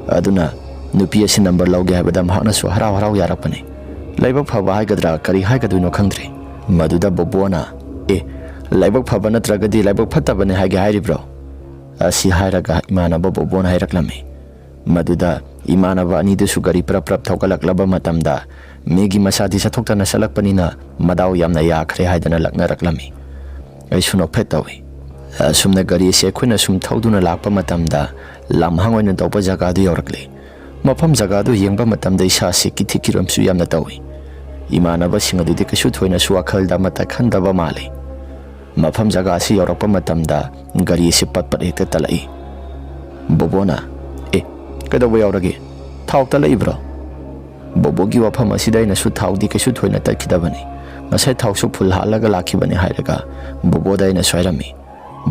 ꯑꯗꯨꯅ ꯅꯨꯄꯤ ꯑꯁꯤ ꯅꯝꯕꯔ ꯂꯧꯒꯦ ꯍꯥꯏꯕꯗ ꯃꯍꯥꯛꯅꯁꯨ ꯍꯔꯥꯎ ꯍꯔꯥꯎ ꯌꯥꯔꯛꯄꯅꯤ꯫ ꯂꯥꯏꯕꯛ ꯐꯕ ꯍꯥꯏꯒꯗ꯭ꯔꯥ, ꯀꯔꯤ ꯍꯥꯏꯒꯗꯣꯏꯅꯣ ꯈꯪꯗ꯭ꯔꯦ"꯫ ꯃꯗꯨꯗ ꯕꯣꯕꯣꯅ, "ꯑꯦ, ꯂꯥꯏꯕꯛ ꯐꯕ ꯅꯠꯇ꯭ꯔꯒꯗꯤ ꯂꯥꯏꯕꯛ ꯐꯠꯇꯕꯅꯤ ꯍꯥꯏꯒꯦ ꯍꯥꯏꯔꯤꯕ꯭ꯔꯣ?" ꯑꯁꯤ ꯍꯥꯏꯔꯒ ꯏꯃꯥꯟꯅꯕ ꯕꯣꯕꯣꯅ ꯍꯥꯏꯔꯛꯂꯝꯃꯤ꯫ ꯃꯗꯨꯗ ꯏꯃꯥꯟꯅꯕ ꯑꯅꯤꯗꯨꯁꯨ ꯒꯥꯔꯤ ꯄ꯭ꯔꯞ ꯄ꯭ꯔꯞ ꯊꯧꯒꯠꯂꯛꯂꯕ ꯃꯇꯝꯗ, ꯃꯤꯒꯤ ꯃꯆꯥꯗꯤ ꯆꯠꯊꯣꯛꯇꯅ ꯆꯠꯂꯛꯄꯅꯤꯅ ꯃꯗꯥꯎ ꯌꯥꯝꯅ ꯌꯥꯈ꯭ꯔꯦ ꯍꯥꯏꯗꯅ ꯂꯛꯅꯔꯛꯂꯝꯃꯤ꯫ ꯑꯩꯁꯨ ꯅꯣꯛꯐꯦꯠ ꯇꯧꯏ꯫ ꯑꯁꯨꯝꯅ ꯒꯥꯔꯤ ꯑꯁꯤ ꯑꯩꯈꯣꯏꯅ ꯁꯨꯝ ꯊꯧꯗꯨꯅ ꯂꯥꯛꯄ ꯃꯇꯝꯗ, ꯂꯝꯍꯥꯡ ꯑꯣꯏꯅ ꯇꯧꯕ ꯖꯒꯥꯗꯨ ꯌꯧꯔꯛꯂꯦ꯫ ꯃꯐꯝ ꯖꯒꯥꯗꯨ ꯌꯦꯡꯕ ꯃꯇꯝꯗ ꯏꯁꯥꯁꯤ ꯀꯤꯊꯤ ꯀꯤꯔꯝꯁꯨ ꯌꯥꯝꯅ ꯇꯧꯏ꯫ ꯏꯃꯥꯟꯅꯕꯁꯤꯡ ꯑꯗꯨꯗꯤ ꯀꯩꯁꯨ ꯊꯣꯏꯅꯁꯨ ꯋꯥꯈꯜꯗ ꯑꯃꯠꯇ ꯈꯟꯗꯕ ꯃꯥꯜꯂꯤ꯫ ꯃꯐꯝ ꯖꯒꯥꯁꯤ ꯌꯧꯔꯛꯄ ꯃꯇꯝꯗ ꯒꯥꯔꯤ ꯑꯁꯤ ꯄꯠ ꯄꯠ ꯍꯦꯛꯇ ꯇꯠꯂꯛꯏ꯫ ꯕꯣꯕꯣꯅ, "ꯑꯦ, ꯀꯩꯗꯧꯕ ꯌꯥꯎꯔꯒꯦ? ꯊꯥꯎ ꯇꯠꯂꯛꯏꯕ꯭ꯔꯣ?" ꯕꯣꯕꯣꯒꯤ ꯋꯥꯐꯝ ꯑꯁꯤꯗ ꯑꯩꯅꯁꯨ, "ꯊꯥꯎꯗꯤ ꯀꯩꯁꯨ ꯊꯣꯏꯅ ꯇꯠꯈꯤꯗꯕꯅꯤ꯫ ꯉꯁꯥꯏ ꯊꯥꯎꯁꯨ ꯐꯨꯜ ꯍꯥꯜꯂꯒ ꯂꯥꯛꯈꯤꯕꯅꯤ" ꯍꯥꯏꯔꯒ ꯕꯣꯕꯣꯗ ꯑꯩꯅꯁꯨ ꯍꯥꯏꯔꯝꯃꯤ꯫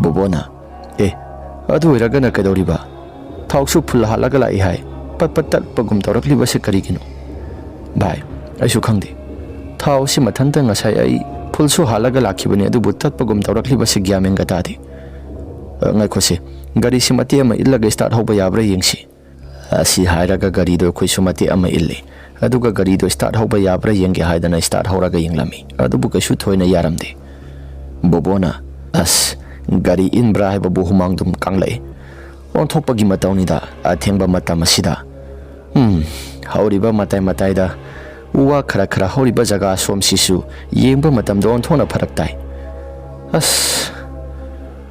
ꯕꯣꯕꯣꯅ, "ꯑꯦ, ꯑꯗꯨ ꯑꯣꯏꯔꯒꯅ ꯀꯩꯗꯧꯔꯤꯕ? ꯊꯥꯎꯁꯨ ꯐꯨꯜ ꯍꯥꯜꯂꯒ ꯂꯥꯛꯏ ꯍꯥꯏ, ꯄꯠ ꯄꯠ ꯇꯠꯄꯒꯨꯝ ꯇꯧꯔꯛꯂꯤꯕꯁꯤ ꯀꯔꯤꯒꯤꯅꯣ?" "ꯚꯥꯏ, ꯑꯩꯁꯨ ꯈꯪꯗꯦ꯫ ꯊꯥꯎꯁꯤ ꯃꯊꯟꯇ ꯉꯁꯥꯏ ꯑꯩ ꯐꯨꯜꯁꯨ ꯍꯥꯜꯂꯒ ꯂꯥꯛꯈꯤꯕꯅꯤ, ꯑꯗꯨꯕꯨ ꯇꯠꯄꯒꯨꯝ ꯇꯧꯔꯛꯂꯤꯕꯁꯤ ꯒ꯭ꯌꯥꯟ ꯃꯦꯟꯒ ꯇꯥꯗꯦ꯫ ꯑ, ꯉꯥꯏꯈꯣꯁꯦ, ꯒꯥꯔꯤꯁꯤ ꯃꯇꯦꯛ ꯑꯃ ꯏꯜꯂꯒ ꯁ꯭ꯇꯥꯔꯠ ꯍꯧꯕ ꯌꯥꯕ꯭ꯔꯥ ꯌꯦꯡꯁꯤ"꯫ ꯑꯁꯤ ꯍꯥꯏꯔꯒ ꯒꯥꯔꯤꯗꯣ ꯑꯩꯈꯣꯏꯁꯨ ꯃꯇꯦꯛ ꯑꯃ ꯏꯜꯂꯤ꯫ ꯑꯗꯨꯒ ꯒꯥꯔꯤꯗꯣ ꯁ꯭ꯇꯥꯔꯠ ꯍꯧꯕ ꯌꯥꯕ꯭ꯔꯥ ꯌꯦꯡꯒꯦ ꯍꯥꯏꯗꯅ ꯁ꯭ꯇꯥꯔꯠ ꯍꯧꯔꯒ ꯌꯦꯡꯂꯝꯃꯤ꯫ ꯑꯗꯨꯕꯨ ꯀꯩꯁꯨ ꯊꯣꯏꯅ ꯌꯥꯔꯝꯗꯦ꯫ ꯕꯣꯕꯣꯅ, "ꯑꯁ, ꯒꯥꯔꯤ ꯏꯟꯕ꯭ꯔꯥ ꯍꯥꯏꯕꯕꯨ ꯍꯨꯃꯥꯡꯗꯨꯝ ꯀꯥꯡꯂꯛꯏ꯫ ꯑꯣꯟꯊꯣꯛꯄꯒꯤ ꯃꯇꯧꯅꯤꯗ, ꯑꯊꯦꯡꯕ ꯃꯇꯝ ꯑꯁꯤꯗ꯫ ꯎꯝ, ꯍꯧꯔꯤꯕ ꯃꯇꯥꯏ ꯃꯇꯥꯏꯗ ꯎ ꯋꯥ ꯈꯔ ꯈꯔ ꯍꯧꯔꯤꯕ ꯖꯒꯥ ꯁꯣꯝꯁꯤꯁꯨ ꯌꯦꯡꯕ ꯃꯇꯝꯗ ꯑꯣꯟꯊꯣꯛꯅ ꯐꯔꯛ ꯇꯥꯏ꯫ ꯑꯁ,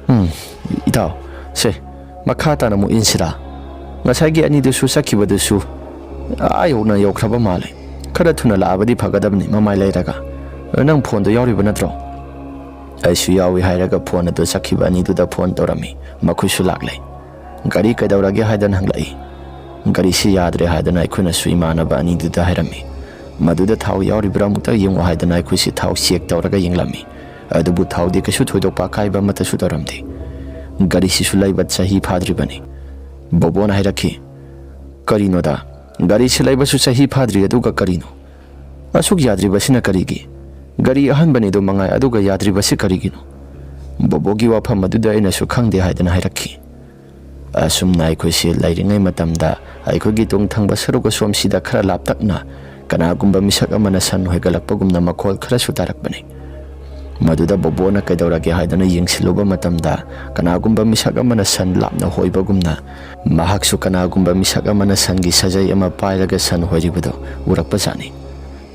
ꯎꯝ, ꯏꯇꯥꯎ, ꯁꯦ, ꯃꯈꯥ ꯇꯥꯅ ꯑꯃꯨꯛ ꯏꯟꯁꯤꯔꯥ? ꯉꯁꯥꯏꯒꯤ ꯑꯅꯤꯗꯨꯁꯨ ꯆꯠꯈꯤꯕꯗꯨꯁꯨ ꯑꯥ ꯌꯧꯅ ꯌꯧꯈ꯭ꯔꯕ ꯃꯥꯜꯂꯦ꯫ ꯈꯔ ꯊꯨꯅ ꯂꯥꯛꯑꯕꯗꯤ ꯐꯒꯗꯕꯅꯤ, ꯃꯃꯥꯏ ꯂꯩꯔꯒ꯫ ꯅꯪ ꯐꯣꯟꯗꯣ ꯌꯥꯎꯔꯤꯕ ꯅꯠꯇ꯭ꯔꯣ?" ꯑꯩꯁꯨ ꯌꯥꯎꯏ ꯍꯥꯏꯔꯒ ꯐꯣꯟ ꯑꯗꯨ ꯆꯠꯈꯤꯕ ꯑꯅꯤꯗꯨꯗ ꯐꯣꯟ ꯇꯧꯔꯝꯃꯤ꯫ ꯃꯈꯣꯏꯁꯨ ꯂꯥꯛꯂꯦ꯫ "ꯒꯥꯔꯤ ꯀꯩꯗꯧꯔꯒꯦ?" ꯍꯥꯏꯗꯅ ꯍꯪꯂꯛꯏ꯫ "ꯒꯥꯔꯤꯁꯤ ꯌꯥꯗ꯭ꯔꯦ" ꯍꯥꯏꯗꯅ ꯑꯩꯈꯣꯏꯅꯁꯨ ꯏꯃꯥꯟꯅꯕ ꯑꯅꯤꯗꯨꯗ ꯍꯥꯏꯔꯝꯃꯤ꯫ "ꯃꯗꯨꯗ ꯊꯥꯎ ꯌꯥꯎꯔꯤꯕ꯭ꯔꯥ ꯑꯃꯨꯛꯇ ꯌꯦꯡꯉꯨ" ꯍꯥꯏꯗꯅ ꯑꯩꯈꯣꯏꯁꯤ ꯊꯥꯎ ꯆꯦꯛ ꯇꯧꯔꯒ ꯌꯦꯡꯂꯝꯃꯤ꯫ ꯑꯗꯨꯕꯨ ꯊꯥꯎꯗꯤ ꯀꯩꯁꯨ ꯊꯣꯏꯗꯣꯛꯄ ꯑꯀꯥꯏꯕ ꯑꯃꯠꯇꯁꯨ ꯇꯧꯔꯝꯗꯦ꯫ ꯒꯥꯔꯤꯁꯤꯁꯨ ꯂꯩꯕ ꯆꯍꯤ ꯐꯥꯗ꯭ꯔꯤꯕꯅꯤ꯫ ꯕꯣꯕꯣꯅ ꯍꯥꯏꯔꯛꯈꯤ, "ꯀꯔꯤꯅꯣꯗ, ꯒꯥꯔꯤꯁꯤ ꯂꯩꯕꯁꯨ ꯆꯍꯤ ꯐꯥꯗ꯭ꯔꯤ, ꯑꯗꯨꯒ ꯀꯔꯤꯅꯣ? ꯑꯁꯨꯛ ꯌꯥꯗ꯭ꯔꯤꯕꯁꯤꯅ ꯀꯔꯤꯒꯤ? ꯒꯥꯔꯤ ꯑꯍꯟꯕꯅꯤꯗꯣ ꯃꯉꯥꯏ, ꯑꯗꯨꯒ ꯌꯥꯗ꯭ꯔꯤꯕꯁꯤ ꯀꯔꯤꯒꯤꯅꯣ?" ꯕꯣꯕꯣꯒꯤ ꯋꯥꯐꯝ ꯑꯗꯨꯗ ꯑꯩꯅꯁꯨ ꯈꯪꯗꯦ ꯍꯥꯏꯗꯅ ꯍꯥꯏꯔꯛꯈꯤ꯫ ꯑꯁꯨꯝꯅ ꯑꯩꯈꯣꯏꯁꯤ ꯂꯩꯔꯤꯉꯩ ꯃꯇꯝꯗ ꯑꯩꯈꯣꯏꯒꯤ ꯇꯨꯡ ꯊꯪꯕ ꯁꯔꯨꯛ ꯑꯁꯣꯝꯁꯤꯗ ꯈꯔ ꯂꯥꯞꯇꯛꯅ ꯀꯅꯥꯒꯨꯝꯕ ꯃꯤꯁꯛ ꯑꯃꯅ ꯁꯟ ꯍꯣꯏꯒꯠꯂꯛꯄꯒꯨꯝꯅ ꯃꯈꯣꯜ ꯈꯔꯁꯨ ꯇꯥꯔꯛꯄꯅꯤ꯫ ꯃꯗꯨꯗ ꯕꯣꯕꯣꯅ ꯀꯩꯗꯧꯔꯒꯦ ꯍꯥꯏꯗꯅ ꯌꯦꯡꯁꯤꯜꯂꯨꯕ ꯃꯇꯝꯗ ꯀꯅꯥꯒꯨꯝꯕ ꯃꯤꯁꯛ ꯑꯃꯅ ꯁꯟ ꯂꯥꯞꯅ ꯍꯣꯏꯕꯒꯨꯝꯅ ꯃꯍꯥꯛꯁꯨ ꯀꯅꯥꯒꯨꯝꯕ ꯃꯤꯁꯛ ꯑꯃꯅ ꯁꯟꯒꯤ ꯁꯖꯩ ꯑꯃ ꯄꯥꯏꯔꯒ ꯁꯟ ꯍꯣꯏꯔꯤꯕꯗꯨ ꯎꯔꯛꯄꯖꯥꯠꯅꯤ꯫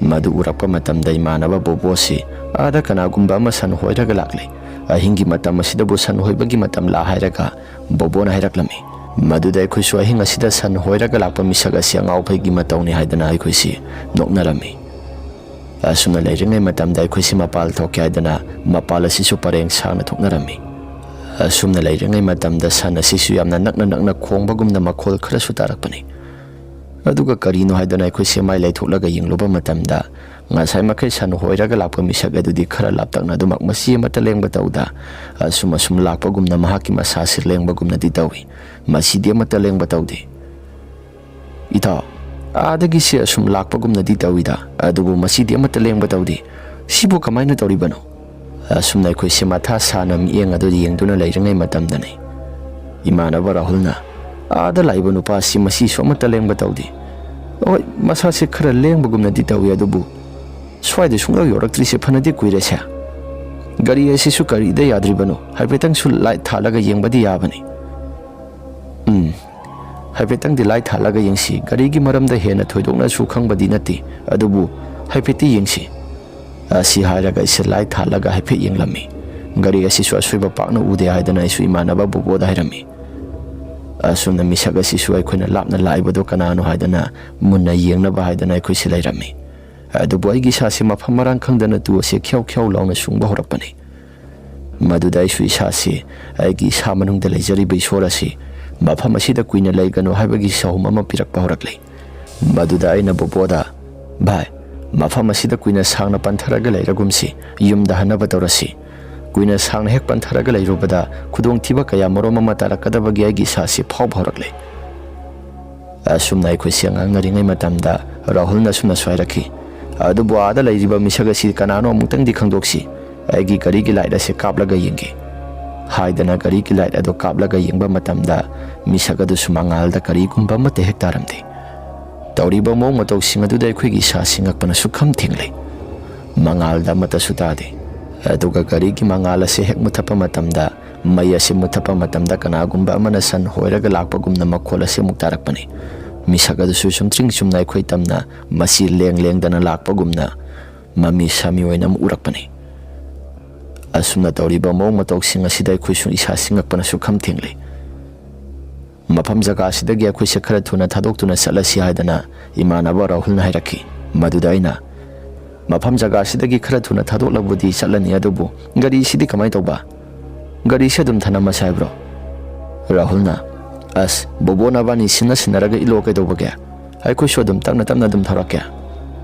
ꯃꯗꯨ ꯎꯔꯛꯄ ꯃꯇꯝꯗ ꯏꯃꯥꯟꯅꯕ ꯕꯣꯕꯣꯁꯤ ꯑꯥꯗ ꯀꯅꯥꯒꯨꯝꯕ ꯑꯃ ꯁꯟ ꯍꯣꯏꯔꯒ ꯂꯥꯛꯂꯦ, ꯑꯍꯤꯡꯒꯤ ꯃꯇꯝ ꯑꯁꯤꯗꯕꯨ ꯁꯟ ꯍꯣꯏꯕꯒꯤ ꯃꯇꯝꯂꯥ ꯍꯥꯏꯔꯒ ꯕꯣꯕꯣꯅ ꯍꯥꯏꯔꯛꯂꯝꯃꯤ꯫ ꯃꯗꯨꯗ ꯑꯩꯈꯣꯏꯁꯨ ꯑꯍꯤꯡ ꯑꯁꯤꯗ ꯁꯟ ꯍꯣꯏꯔꯒ ꯂꯥꯛꯄ ꯃꯤꯁꯛ ꯑꯁꯤ ꯑꯉꯥꯎ ꯑꯐꯩꯒꯤ ꯃꯇꯧꯅꯤ ꯍꯥꯏꯗꯅ ꯑꯩꯈꯣꯏꯁꯤ ꯅꯣꯛꯅꯔꯝꯃꯤ꯫ ꯑꯁꯨꯝꯅ ꯂꯩꯔꯤꯉꯩ ꯃꯇꯝꯗ ꯑꯩꯈꯣꯏꯁꯤ ꯃꯄꯥꯜ ꯊꯣꯛꯀꯦ ꯍꯥꯏꯗꯅ ꯃꯄꯥꯜ ꯑꯁꯤꯁꯨ ꯄꯔꯦꯡ ꯁꯥꯡꯅ ꯊꯣꯛꯅꯔꯝꯃꯤ꯫ ꯑꯁꯨꯝꯅ ꯂꯩꯔꯤꯉꯩ ꯃꯇꯝꯗ ꯁꯟ ꯑꯁꯤꯁꯨ ꯌꯥꯝꯅ ꯅꯛꯅ ꯅꯛꯅ ꯈꯣꯡꯕꯒꯨꯝꯅ ꯃꯈꯣꯜ ꯈꯔꯁꯨ ꯇꯥꯔꯛꯄꯅꯤ꯫ ꯑꯗꯨꯒ ꯀꯔꯤꯅꯣ ꯍꯥꯏꯗꯅ ꯑꯩꯈꯣꯏꯁꯦ ꯃꯥꯏ ꯂꯩꯊꯣꯛꯂꯒ ꯌꯦꯡꯂꯨꯕ ꯃꯇꯝꯗ, ꯉꯁꯥꯏ ꯃꯈꯩ ꯁꯟ ꯍꯣꯏꯔꯒ ꯂꯥꯛꯄ ꯃꯤꯁꯛ ꯑꯗꯨꯗꯤ ꯈꯔ ꯂꯥꯞꯇꯛꯅ ꯑꯗꯨꯃꯛ ꯃꯆꯤ ꯑꯃꯠꯇ ꯂꯦꯡꯕ ꯇꯧꯗ, ꯑꯁꯨꯝ ꯑꯁꯨꯝ ꯂꯥꯛꯄꯒꯨꯝꯅ ꯃꯍꯥꯛꯀꯤ ꯃꯁꯥꯁꯤ ꯂꯦꯡꯕꯒꯨꯝꯅꯗꯤ ꯇꯧꯏ꯫ ꯃꯁꯤꯗꯤ ꯑꯃꯠꯇ ꯂꯦꯡꯕ ꯇꯧꯗꯦ꯫ "ꯏꯇꯥꯎ, ꯑꯥꯗꯒꯤꯁꯦ ꯑꯁꯨꯝ ꯂꯥꯛꯄꯒꯨꯝꯅꯗꯤ ꯇꯧꯏꯗ, ꯑꯗꯨꯕꯨ ꯃꯁꯤꯗꯤ ꯑꯃꯠꯇ ꯂꯦꯡꯕ ꯇꯧꯗꯦ꯫ ꯁꯤꯕꯨ ꯀꯃꯥꯏꯅ ꯇꯧꯔꯤꯕꯅꯣ?" ꯑꯁꯨꯝꯅ ꯑꯩꯈꯣꯏꯁꯦ ꯃꯊꯥ ꯁꯥꯅ ꯃꯤꯠꯌꯦꯡ ꯑꯗꯨ ꯌꯦꯡꯗꯨꯅ ꯂꯩꯔꯤꯉꯩ ꯃꯇꯝꯗꯅꯤ, ꯏꯃꯥꯟꯅꯕ ꯔꯥꯍꯨꯜꯅ, "ꯑꯥꯗ ꯂꯥꯛꯏꯕ ꯅꯨꯄꯥ ꯑꯁꯤ ꯃꯁꯤꯁꯨ ꯑꯃꯠꯇ ꯂꯦꯡꯕ ꯇꯧꯗꯦ꯫ ꯍꯣꯏ, ꯃꯁꯥꯁꯦ ꯈꯔ ꯂꯦꯡꯕꯒꯨꯝꯅꯗꯤ ꯇꯧꯏ, ꯑꯗꯨꯕꯨ ꯁ꯭ꯋꯥꯏꯗ ꯁꯨꯡꯌꯧ ꯌꯧꯔꯛꯇ꯭ꯔꯤꯁꯦ ꯐꯅꯗꯤ ꯀꯨꯏꯔꯦꯁꯦ꯫ ꯒꯥꯔꯤ ꯑꯁꯤꯁꯨ ꯀꯔꯤꯗ ꯌꯥꯗ꯭ꯔꯤꯕꯅꯣ? ꯍꯥꯏꯐꯦꯠꯇꯪꯁꯨ ꯂꯥꯏꯠ ꯊꯥꯜꯂꯒ ꯌꯦꯡꯕꯗꯤ ꯌꯥꯕꯅꯤ꯫" "ꯎꯝ, ꯍꯥꯏꯐꯦꯠꯇꯪꯗꯤ ꯂꯥꯏꯠ ꯊꯥꯜꯂꯒ ꯌꯦꯡꯁꯤ꯫ ꯒꯥꯔꯤꯒꯤ ꯃꯔꯝꯗ ꯍꯦꯟꯅ ꯊꯣꯏꯗꯣꯛꯅꯁꯨ ꯈꯪꯕꯗꯤ ꯅꯠꯇꯦ, ꯑꯗꯨꯕꯨ ꯍꯥꯏꯐꯦꯠꯇꯤ ꯌꯦꯡꯁꯤ꯫" ꯑꯁꯤ ꯍꯥꯏꯔꯒ ꯑꯩꯁꯦ ꯂꯥꯏꯠ ꯊꯥꯜꯂꯒ ꯍꯥꯏꯐꯦꯠ ꯌꯦꯡꯂꯝꯃꯤ꯫ ꯒꯥꯔꯤ ꯑꯁꯤꯁꯨ ꯑꯁꯣꯏꯕ ꯄꯥꯛꯅ ꯎꯗꯦ ꯍꯥꯏꯗꯅ ꯑꯩꯁꯨ ꯏꯃꯥꯟꯅꯕ ꯕꯣꯕꯣꯗ ꯍꯥꯏꯔꯝꯃꯤ꯫ ꯑꯁꯨꯝꯅ ꯃꯤꯁꯛ ꯑꯁꯤꯁꯨ ꯑꯩꯈꯣꯏꯅ ꯂꯥꯞꯅ ꯂꯥꯛꯏꯕꯗꯣ ꯀꯅꯥꯅꯣ ꯍꯥꯏꯗꯅ ꯃꯨꯟꯅ ꯌꯦꯡꯅꯕ ꯍꯥꯏꯗꯅ ꯑꯩꯈꯣꯏꯁꯦ ꯂꯩꯔꯝꯃꯤ꯫ ꯑꯗꯨꯕꯨ ꯑꯩꯒꯤ ꯏꯁꯥꯁꯦ ꯃꯐꯝ ꯃꯔꯥꯡ ꯈꯪꯗꯅ ꯇꯨ ꯑꯁꯦ ꯈ꯭ꯌꯥꯎ ꯈ꯭ꯌꯥꯎ ꯂꯥꯎꯅ ꯁꯨꯡꯕ ꯍꯧꯔꯛꯄꯅꯤ꯫ ꯃꯗꯨꯗ ꯑꯩꯁꯨ ꯏꯁꯥꯁꯤ ꯑꯩꯒꯤ ꯏꯁꯥ ꯃꯅꯨꯡꯗ ꯂꯩꯖꯔꯤꯕ ꯏꯁꯣꯔ ꯑꯁꯤ ꯃꯐꯝ ꯑꯁꯤꯗ ꯀꯨꯏꯅ ꯂꯩꯒꯅꯨ ꯍꯥꯏꯕꯒꯤ ꯁꯥꯍꯨꯝ ꯑꯃ ꯄꯤꯔꯛꯄ ꯍꯧꯔꯛꯂꯤ꯫ ꯃꯗꯨꯗ ꯑꯩꯅ ꯕꯣꯕꯣꯗ, "ꯚꯥꯏ, ꯃꯐꯝ ꯑꯁꯤꯗ ꯀꯨꯏꯅ ꯁꯥꯡꯅ ꯄꯟꯊꯔꯒ ꯂꯩꯔꯒꯨꯝꯁꯤ, ꯌꯨꯝꯗ ꯍꯟꯅꯕ ꯇꯧꯔꯁꯤ꯫ ꯀꯨꯏꯅ ꯁꯥꯡꯅ ꯍꯦꯛ ꯄꯟꯊꯔꯒ ꯂꯩꯔꯨꯕꯗ ꯈꯨꯗꯣꯡꯊꯤꯕ ꯀꯌꯥ ꯃꯔꯨꯝ ꯑꯃ ꯇꯥꯔꯛꯀꯗꯕꯒꯤ ꯑꯩꯒꯤ ꯏꯁꯥꯁꯤ ꯐꯥꯎꯕ ꯍꯧꯔꯛꯂꯦ꯫" ꯑꯁꯨꯝꯅ ꯑꯩꯈꯣꯏꯁꯦ ꯉꯥꯡꯅꯔꯤꯉꯩ ꯃꯇꯝꯗ ꯔꯥꯍꯨꯜꯅ ꯑꯁꯨꯝꯅꯁꯨ ꯍꯥꯏꯔꯛꯈꯤ, "ꯑꯗꯨꯕꯨ ꯑꯥꯗ ꯂꯩꯔꯤꯕ ꯃꯤꯁꯛ ꯑꯁꯤ ꯀꯅꯥꯅꯣ ꯑꯃꯨꯛꯇꯪꯗꯤ ꯈꯪꯗꯣꯛꯁꯤ꯫ ꯑꯩꯒꯤ ꯒꯥꯔꯤꯒꯤ ꯂꯥꯏꯠ ꯑꯁꯦ ꯀꯥꯞꯂꯒ ꯌꯦꯡꯒꯦ꯫" ꯍꯥꯏꯗꯅ ꯒꯥꯔꯤꯒꯤ ꯂꯥꯏꯠ ꯑꯗꯨ ꯀꯥꯞꯂꯒ ꯌꯦꯡꯕ ꯃꯇꯝꯗ ꯃꯤꯁꯛ ꯑꯗꯨꯁꯨ ꯃꯉꯥꯜꯗ ꯀꯔꯤꯒꯨꯝꯕ ꯑꯃꯠꯇ ꯍꯦꯛ ꯇꯥꯔꯝꯗꯦ꯫ ꯇꯧꯔꯤꯕ ꯃꯑꯣꯡ ꯃꯇꯧꯁꯤꯡ ꯑꯗꯨꯗ ꯑꯩꯈꯣꯏꯒꯤ ꯏꯁꯥꯁꯤ ꯉꯛꯄꯅ ꯁꯨꯛꯈꯝ ꯊꯦꯡꯂꯦ꯫ ꯃꯉꯥꯜꯗ ꯑꯃꯠꯇꯁꯨ ꯇꯥꯗꯦ꯫ ꯑꯗꯨꯒ ꯒꯥꯔꯤꯒꯤ ꯃꯉꯥꯜ ꯑꯁꯦ ꯍꯦꯛ ꯃꯨꯊꯠꯄ ꯃꯇꯝꯗ, ꯃꯩ ꯑꯁꯤ ꯃꯨꯊꯠꯄ ꯃꯇꯝꯗ ꯀꯅꯥꯒꯨꯝꯕ ꯑꯃꯅ ꯁꯟ ꯍꯣꯏꯔꯒ ꯂꯥꯛꯄꯒꯨꯝꯅ ꯃꯈꯣꯜ ꯑꯁꯤ ꯑꯃꯨꯛ ꯇꯥꯔꯛꯄꯅꯤ꯫ ꯃꯤꯁꯛ ꯑꯗꯨꯁꯨ ꯁꯨꯝ ꯇ꯭ꯔꯤꯡ ꯆꯨꯝꯅ ꯑꯩꯈꯣꯏ ꯇꯝꯅ ꯃꯁꯤ ꯂꯦꯡ ꯂꯦꯡꯗꯅ ꯂꯥꯛꯄꯒꯨꯝꯅ ꯃꯃꯤ ꯁꯥꯃꯤ ꯑꯣꯏꯅ ꯑꯃꯨꯛ ꯎꯔꯛꯄꯅꯤ꯫ ꯑꯁꯨꯝꯅ ꯇꯧꯔꯤꯕ ꯃꯑꯣꯡ ꯃꯇꯧꯁꯤꯡ ꯑꯁꯤꯗ ꯑꯩꯈꯣꯏꯁꯨ ꯏꯁꯥꯁꯤ ꯉꯛꯄꯅ ꯁꯨꯛꯈꯝ ꯊꯦꯡꯂꯦ꯫ "ꯃꯐꯝ ꯖꯒꯥꯁꯤꯗꯒꯤ ꯑꯩꯈꯣꯏꯁꯦ ꯈꯔ ꯊꯨꯅ ꯊꯥꯗꯣꯛꯇꯨꯅ ꯆꯠꯂꯁꯤ" ꯍꯥꯏꯗꯅ ꯏꯃꯥꯟꯅꯕ ꯔꯥꯍꯨꯜꯅ ꯍꯥꯏꯔꯛꯈꯤ꯫ ꯃꯗꯨꯗ ꯑꯩꯅ, "ꯃꯐꯝ ꯖꯒꯥꯁꯤꯗꯒꯤ ꯈꯔ ꯊꯨꯅ ꯊꯥꯗꯣꯛꯂꯕꯨꯗꯤ ꯆꯠꯂꯅꯤ, ꯑꯗꯨꯕꯨ ꯒꯥꯔꯤꯁꯤꯗꯤ ꯀꯃꯥꯏꯅ ꯇꯧꯕ? ꯒꯥꯔꯤꯁꯤ ꯑꯗꯨꯝ ꯊꯅꯝꯃꯁꯦ ꯍꯥꯏꯕ꯭ꯔꯣ?" ꯔꯥꯍꯨꯜꯅ, "ꯑꯁ, ꯕꯣꯕꯣ ꯅꯕꯥꯅꯤ ꯁꯤꯟꯅ ꯁꯤꯟꯅꯔꯒ ꯏꯜꯂꯣ, ꯀꯩꯗꯧꯕꯒꯦ? ꯑꯩꯈꯣꯏꯁꯨ ꯑꯗꯨꯝ ꯇꯞꯅ ꯇꯞꯅ ꯑꯗꯨꯝ ꯊꯧꯔꯛꯀꯦ"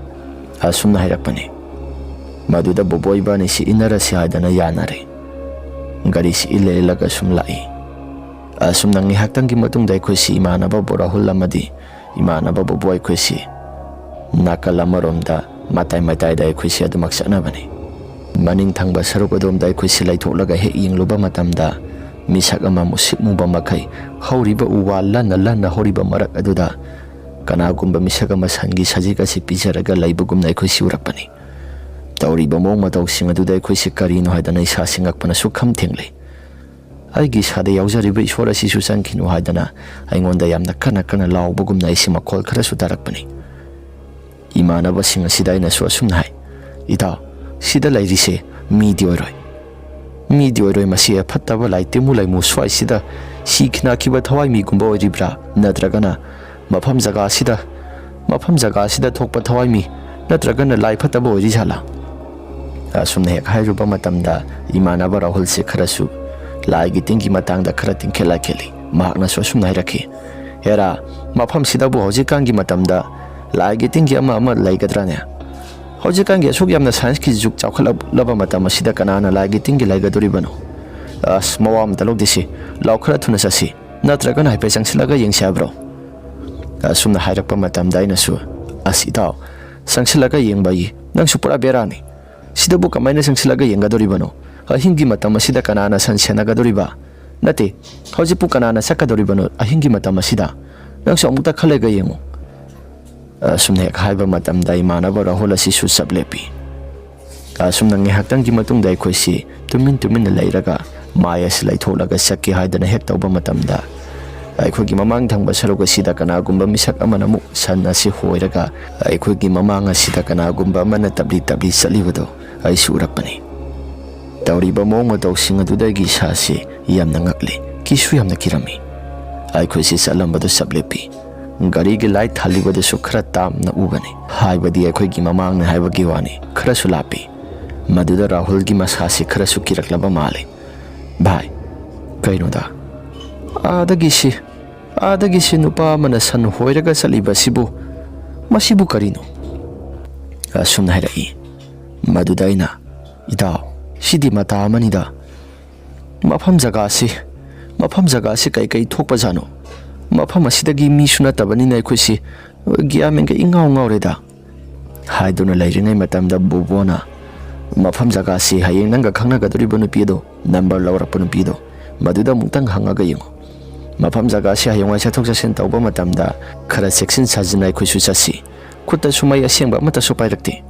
ꯑꯁꯨꯝꯅ ꯍꯥꯏꯔꯛꯄꯅꯤ꯫ ꯃꯗꯨꯗ ꯕꯣꯕꯣ ꯏꯕꯥꯅꯤꯁꯤ ꯏꯟꯅꯔꯁꯤ ꯍꯥꯏꯗꯅ ꯌꯥꯅꯔꯦ꯫ ꯒꯥꯔꯤꯁꯤ ꯏꯜꯂ ꯏꯜꯂꯒ ꯁꯨꯝ ꯂꯥꯛꯏ꯫ ꯑꯁꯨꯝꯅ ꯉꯥꯏꯍꯥꯛꯇꯪꯒꯤ ꯃꯇꯨꯡꯗ ꯑꯩꯈꯣꯏꯁꯤ ꯏꯃꯥꯟꯅꯕ ꯕꯣ ꯔꯥꯍꯨꯜ ꯑꯃꯗꯤ ꯏꯃꯥꯟꯅꯕ ꯕꯣꯕꯣ ꯑꯩꯈꯣꯏꯁꯤ ꯅꯥꯀꯜ ꯑꯃꯔꯣꯝꯗ ꯃꯇꯥꯏ ꯃꯇꯥꯏꯗ ꯑꯩꯈꯣꯏꯁꯤ ꯑꯗꯨꯃꯛ ꯆꯠꯅꯕꯅꯤ꯫ ꯃꯅꯤꯡ ꯊꯪꯕ ꯁꯔꯨꯛ ꯑꯗꯣꯝꯗ ꯑꯩꯈꯣꯏꯁꯤ ꯂꯩꯊꯣꯛꯂꯒ ꯍꯦꯛ ꯌꯦꯡꯂꯨꯕ ꯃꯇꯝꯗ, ꯃꯤꯁꯛ ꯑꯃ ꯃꯨꯁꯤꯛ ꯃꯨꯕ ꯃꯈꯩ ꯍꯧꯔꯤꯕ ꯎ ꯋꯥ ꯂꯟꯅ ꯂꯟꯅ ꯍꯧꯔꯤꯕ ꯃꯔꯛ ꯑꯗꯨꯗ ꯀꯅꯥꯒꯨꯝꯕ ꯃꯤꯁꯛ ꯑꯃ ꯁꯟꯒꯤ ꯁꯖꯤꯛ ꯑꯁꯤ ꯄꯤꯖꯔꯒ ꯂꯩꯕꯒꯨꯝꯅ ꯑꯩꯈꯣꯏꯁꯤ ꯎꯔꯛꯄꯅꯤ꯫ ꯇꯧꯔꯤꯕ ꯃꯑꯣꯡ ꯃꯇꯧꯁꯤꯡ ꯑꯗꯨꯗ ꯑꯩꯈꯣꯏꯁꯤ ꯀꯔꯤꯅꯣ ꯍꯥꯏꯗꯅ ꯏꯁꯥꯁꯤ ꯉꯛꯄꯅ ꯁꯨꯛꯈꯝ ꯊꯦꯡꯂꯤ꯫ "ꯑꯩꯒꯤ ꯏꯁꯥꯗ ꯌꯥꯎꯖꯔꯤꯕ ꯏꯁꯣꯔ ꯑꯁꯤꯁꯨ ꯆꯪꯈꯤꯅꯨ" ꯍꯥꯏꯗꯅ ꯑꯩꯉꯣꯟꯗ ꯌꯥꯝꯅ ꯀꯟꯅ ꯀꯟꯅ ꯂꯥꯎꯕꯒꯨꯝꯅ ꯑꯩꯁꯤ ꯃꯈꯣꯜ ꯈꯔꯁꯨ ꯇꯥꯔꯛꯄꯅꯤ꯫ ꯏꯃꯥꯟꯅꯕꯁꯤꯡ ꯑꯁꯤꯗ ꯑꯩꯅꯁꯨ ꯑꯁꯨꯝꯅ ꯍꯥꯏ, "ꯏꯇꯥꯎ, ꯁꯤꯗ ꯂꯩꯔꯤꯁꯦ ꯃꯤꯗꯤ ꯑꯣꯏꯔꯣꯏ꯫ ꯃꯤꯗꯤ ꯑꯣꯏꯔꯣꯏ, ꯃꯁꯤ ꯐꯠꯇꯕ ꯂꯥꯏ ꯇꯤꯃꯨ ꯂꯩꯃꯨ ꯁ꯭ꯋꯥꯏꯁꯤꯗ ꯁꯤꯈꯤꯅꯈꯤꯕ ꯊꯋꯥꯏ ꯃꯤꯒꯨꯝꯕ ꯑꯣꯏꯔꯤꯕ꯭ꯔꯥ? ꯅꯠꯇ꯭ꯔꯒꯅ ꯃꯐꯝ ꯖꯒꯥ ꯑꯁꯤꯗ, ꯃꯐꯝ ꯖꯒꯥ ꯑꯁꯤꯗ ꯊꯣꯛꯄ ꯊꯋꯥꯏ ꯃꯤ ꯅꯠꯇ꯭ꯔꯒꯅ ꯂꯥꯏ ꯐꯠꯇꯕ ꯑꯣꯏꯔꯤꯖꯥꯠꯂꯥ?" ꯑꯁꯨꯝꯅ ꯍꯦꯛ ꯍꯥꯏꯔꯨꯕ ꯃꯇꯝꯗ ꯏꯃꯥꯟꯅꯕ ꯔꯥꯍꯨꯜꯁꯦ ꯈꯔꯁꯨ ꯂꯥꯏꯒꯤ ꯇꯤꯟꯒꯤ ꯃꯇꯥꯡꯗ ꯈꯔ ꯇꯤꯡꯈꯦꯠ ꯂꯥꯏꯈꯦꯠꯂꯤ꯫ ꯃꯍꯥꯛꯅꯁꯨ ꯑꯁꯨꯝꯅ ꯍꯥꯏꯔꯛꯈꯤ, "ꯍꯦꯔꯥ, ꯃꯐꯝꯁꯤꯗꯕꯨ ꯍꯧꯖꯤꯛꯀꯥꯟꯒꯤ ꯃꯇꯝꯗ ꯂꯥꯏꯒꯤ ꯇꯤꯟꯒꯤ ꯑꯃ ꯑꯃ ꯂꯩꯒꯗ꯭ꯔꯥꯅꯦ? ꯍꯧꯖꯤꯛꯀꯥꯟꯒꯤ ꯑꯁꯨꯛ ꯌꯥꯝꯅ ꯁꯥꯏꯟꯁꯀꯤ ꯖꯨꯛ ꯆꯥꯎꯈꯠꯂꯛꯂꯕ ꯃꯇꯝ ꯑꯁꯤꯗ ꯀꯅꯥꯅ ꯂꯥꯏꯒꯤ ꯇꯤꯟꯒꯤ ꯂꯩꯒꯗꯣꯔꯤꯕꯅꯣ? ꯑꯁ, ꯃꯋꯥ ꯑꯃꯇ ꯂꯧꯗꯦ ꯁꯤ꯫ ꯂꯥꯎ, ꯈꯔ ꯊꯨꯅ ꯆꯠꯁꯤ꯫ ꯅꯠꯇ꯭ꯔꯒꯅ ꯍꯥꯏꯐꯦꯠ ꯆꯪꯁꯤꯜꯂꯒ ꯌꯦꯡꯁꯤ ꯍꯥꯏꯕ꯭ꯔꯣ?" ꯑꯁꯨꯝꯅ ꯍꯥꯏꯔꯛꯄ ꯃꯇꯝꯗ ꯑꯩꯅꯁꯨ, "ꯑꯁ ꯏꯇꯥꯎ, ꯆꯪꯁꯤꯜꯂꯒ ꯌꯦꯡꯕ ꯑꯩ, ꯅꯪꯁꯨ ꯄꯨꯔꯥ ꯕꯦꯔꯥꯅꯤ꯫ ꯁꯤꯗꯕꯨ ꯀꯃꯥꯏꯅ ꯆꯪꯁꯤꯜꯂꯒ ꯌꯦꯡꯒꯗꯣꯔꯤꯕꯅꯣ? ꯑꯍꯤꯡꯒꯤ ꯃꯇꯝ ꯑꯁꯤꯗ ꯀꯅꯥꯅ ꯁꯟ ꯁꯦꯟꯅꯒꯗꯣꯔꯤꯕ? ꯅꯠꯇꯦ, ꯍꯧꯖꯤꯛꯄꯨ ꯀꯅꯥꯅ ꯆꯠꯀꯗꯣꯔꯤꯕꯅꯣ ꯑꯍꯤꯡꯒꯤ ꯃꯇꯝ ꯑꯁꯤꯗ? ꯅꯪꯁꯨ ꯑꯃꯨꯛꯇ ꯈꯜꯂꯒ ꯌꯦꯡꯉꯨ"꯫ ꯑꯁꯨꯝꯅ ꯍꯦꯛ ꯍꯥꯏꯕ ꯃꯇꯝꯗ ꯏꯃꯥꯟꯅꯕ ꯔꯥꯍꯨꯜ ꯑꯁꯤꯁꯨ ꯆꯞ ꯂꯦꯞꯄꯤ꯫ ꯑꯁꯨꯝꯅ ꯉꯥꯏꯍꯥꯛꯇꯪꯒꯤ ꯃꯇꯨꯡꯗ ꯑꯩꯈꯣꯏꯁꯤ ꯇꯨꯃꯤꯟ ꯇꯨꯃꯤꯟꯅ ꯂꯩꯔꯒ ꯃꯥꯏ ꯑꯁꯤ ꯂꯩꯊꯣꯛꯂꯒ ꯆꯠꯀꯦ ꯍꯥꯏꯗꯅ ꯍꯦꯛ ꯇꯧꯕ ꯃꯇꯝꯗ, ꯑꯩꯈꯣꯏꯒꯤ ꯃꯃꯥꯡ ꯊꯪꯕ ꯁꯔꯨꯛ ꯑꯁꯤꯗ ꯀꯅꯥꯒꯨꯝꯕ ꯃꯤꯁꯛ ꯑꯃꯅ ꯑꯃꯨꯛ ꯁꯟ ꯑꯁꯤ ꯍꯣꯏꯔꯒ ꯑꯩꯈꯣꯏꯒꯤ ꯃꯃꯥꯡ ꯑꯁꯤꯗ ꯀꯅꯥꯒꯨꯝꯕ ꯑꯃꯅ ꯇꯞꯂꯤ ꯇꯞꯂꯤ ꯆꯠꯂꯤꯕꯗꯨ ꯑꯩꯁꯨ ꯎꯔꯛꯄꯅꯤ꯫ ꯇꯧꯔꯤꯕ ꯃꯑꯣꯡ ꯃꯇꯧꯁꯤꯡ ꯑꯗꯨꯗ ꯑꯩꯒꯤ ꯏꯁꯥꯁꯤ ꯌꯥꯝꯅ ꯉꯛꯂꯤ, ꯀꯤꯁꯨ ꯌꯥꯝꯅ ꯀꯤꯔꯝꯃꯤ꯫ ꯑꯩꯈꯣꯏꯁꯤ ꯆꯠꯂꯝꯕꯗꯨ ꯆꯞ ꯂꯦꯞꯄꯤ꯫ ꯒꯥꯔꯤꯒꯤ ꯂꯥꯏꯠ ꯊꯥꯜꯂꯤꯕꯗꯨꯁꯨ ꯈꯔ ꯇꯥꯝꯅ ꯎꯕꯅꯤ꯫ ꯍꯥꯏꯕꯗꯤ ꯑꯩꯈꯣꯏꯒꯤ ꯃꯃꯥꯡꯅꯤ ꯍꯥꯏꯕꯒꯤ ꯋꯥꯅꯤ, ꯈꯔꯁꯨ ꯂꯥꯞꯄꯤ꯫ ꯃꯗꯨꯗ ꯔꯥꯍꯨꯜꯒꯤ ꯃꯁꯥꯁꯤ ꯈꯔꯁꯨ ꯀꯤꯔꯛꯂꯕ ꯃꯥꯜꯂꯤ꯫ "ꯚꯥꯏ, ꯀꯩꯅꯣꯗ, ꯑꯥꯗꯒꯤ ꯁꯤ, ꯑꯥꯗꯒꯤ ꯁꯤ ꯅꯨꯄꯥ ꯑꯃꯅ ꯁꯟ ꯍꯣꯏꯔꯒ ꯆꯠꯂꯤꯕꯁꯤꯕꯨ, ꯃꯁꯤꯕꯨ ꯀꯔꯤꯅꯣ?" ꯑꯁꯨꯝꯅ ꯍꯥꯏꯔꯛꯏ꯫ ꯃꯗꯨꯗ ꯑꯩꯅ, "ꯏꯇꯥꯎ, ꯁꯤꯗꯤ ꯃꯇꯥ ꯑꯃꯅꯤꯗ꯫ ꯃꯐꯝ ꯖꯒꯥꯁꯤ, ꯃꯐꯝ ꯖꯒꯥꯁꯤ ꯀꯩꯀꯩ ꯊꯣꯛꯄꯖꯥꯠꯅꯣ? ꯃꯐꯝ ꯑꯁꯤꯗꯒꯤ ꯃꯤꯁꯨ ꯅꯠꯇꯕꯅꯤꯅ ꯑꯩꯈꯣꯏꯁꯤ ꯒ꯭ꯌꯥꯟ ꯃꯦꯟꯒ ꯏꯉꯥꯎ ꯉꯥꯎꯔꯦꯗ" ꯍꯥꯏꯗꯨꯅ ꯂꯩꯔꯤꯉꯩ ꯃꯇꯝꯗ ꯕꯣꯕꯣꯅ, "ꯃꯐꯝ ꯖꯒꯥꯁꯤ ꯍꯌꯦꯡ ꯅꯪꯒ ꯈꯪꯅꯒꯗꯧꯔꯤꯕ ꯅꯨꯄꯤ ꯑꯗꯣ, ꯅꯝꯕꯔ ꯂꯧꯔꯛꯄ ꯅꯨꯄꯤꯗꯣ, ꯃꯗꯨꯗ ꯑꯃꯨꯛꯇꯪ ꯍꯪꯉꯒ ꯌꯦꯡꯉꯨ꯫ ꯃꯐꯝ ꯖꯒꯥꯁꯤ ꯍꯌꯦꯡꯋꯥꯏ ꯆꯠꯊꯣꯛ ꯆꯠꯁꯤꯟ ꯇꯧꯕ ꯃꯇꯝꯗ ꯈꯔ ꯆꯦꯛꯁꯤꯟ ꯁꯥꯖꯤꯟꯅ ꯑꯩꯈꯣꯏꯁꯨ ꯆꯠꯁꯤ꯫ ꯈꯨꯠꯇꯁꯨ ꯃꯩ ꯑꯁꯦꯡꯕ ꯑꯃꯠꯇꯁꯨ ꯄꯥꯏꯔꯛꯇꯦ"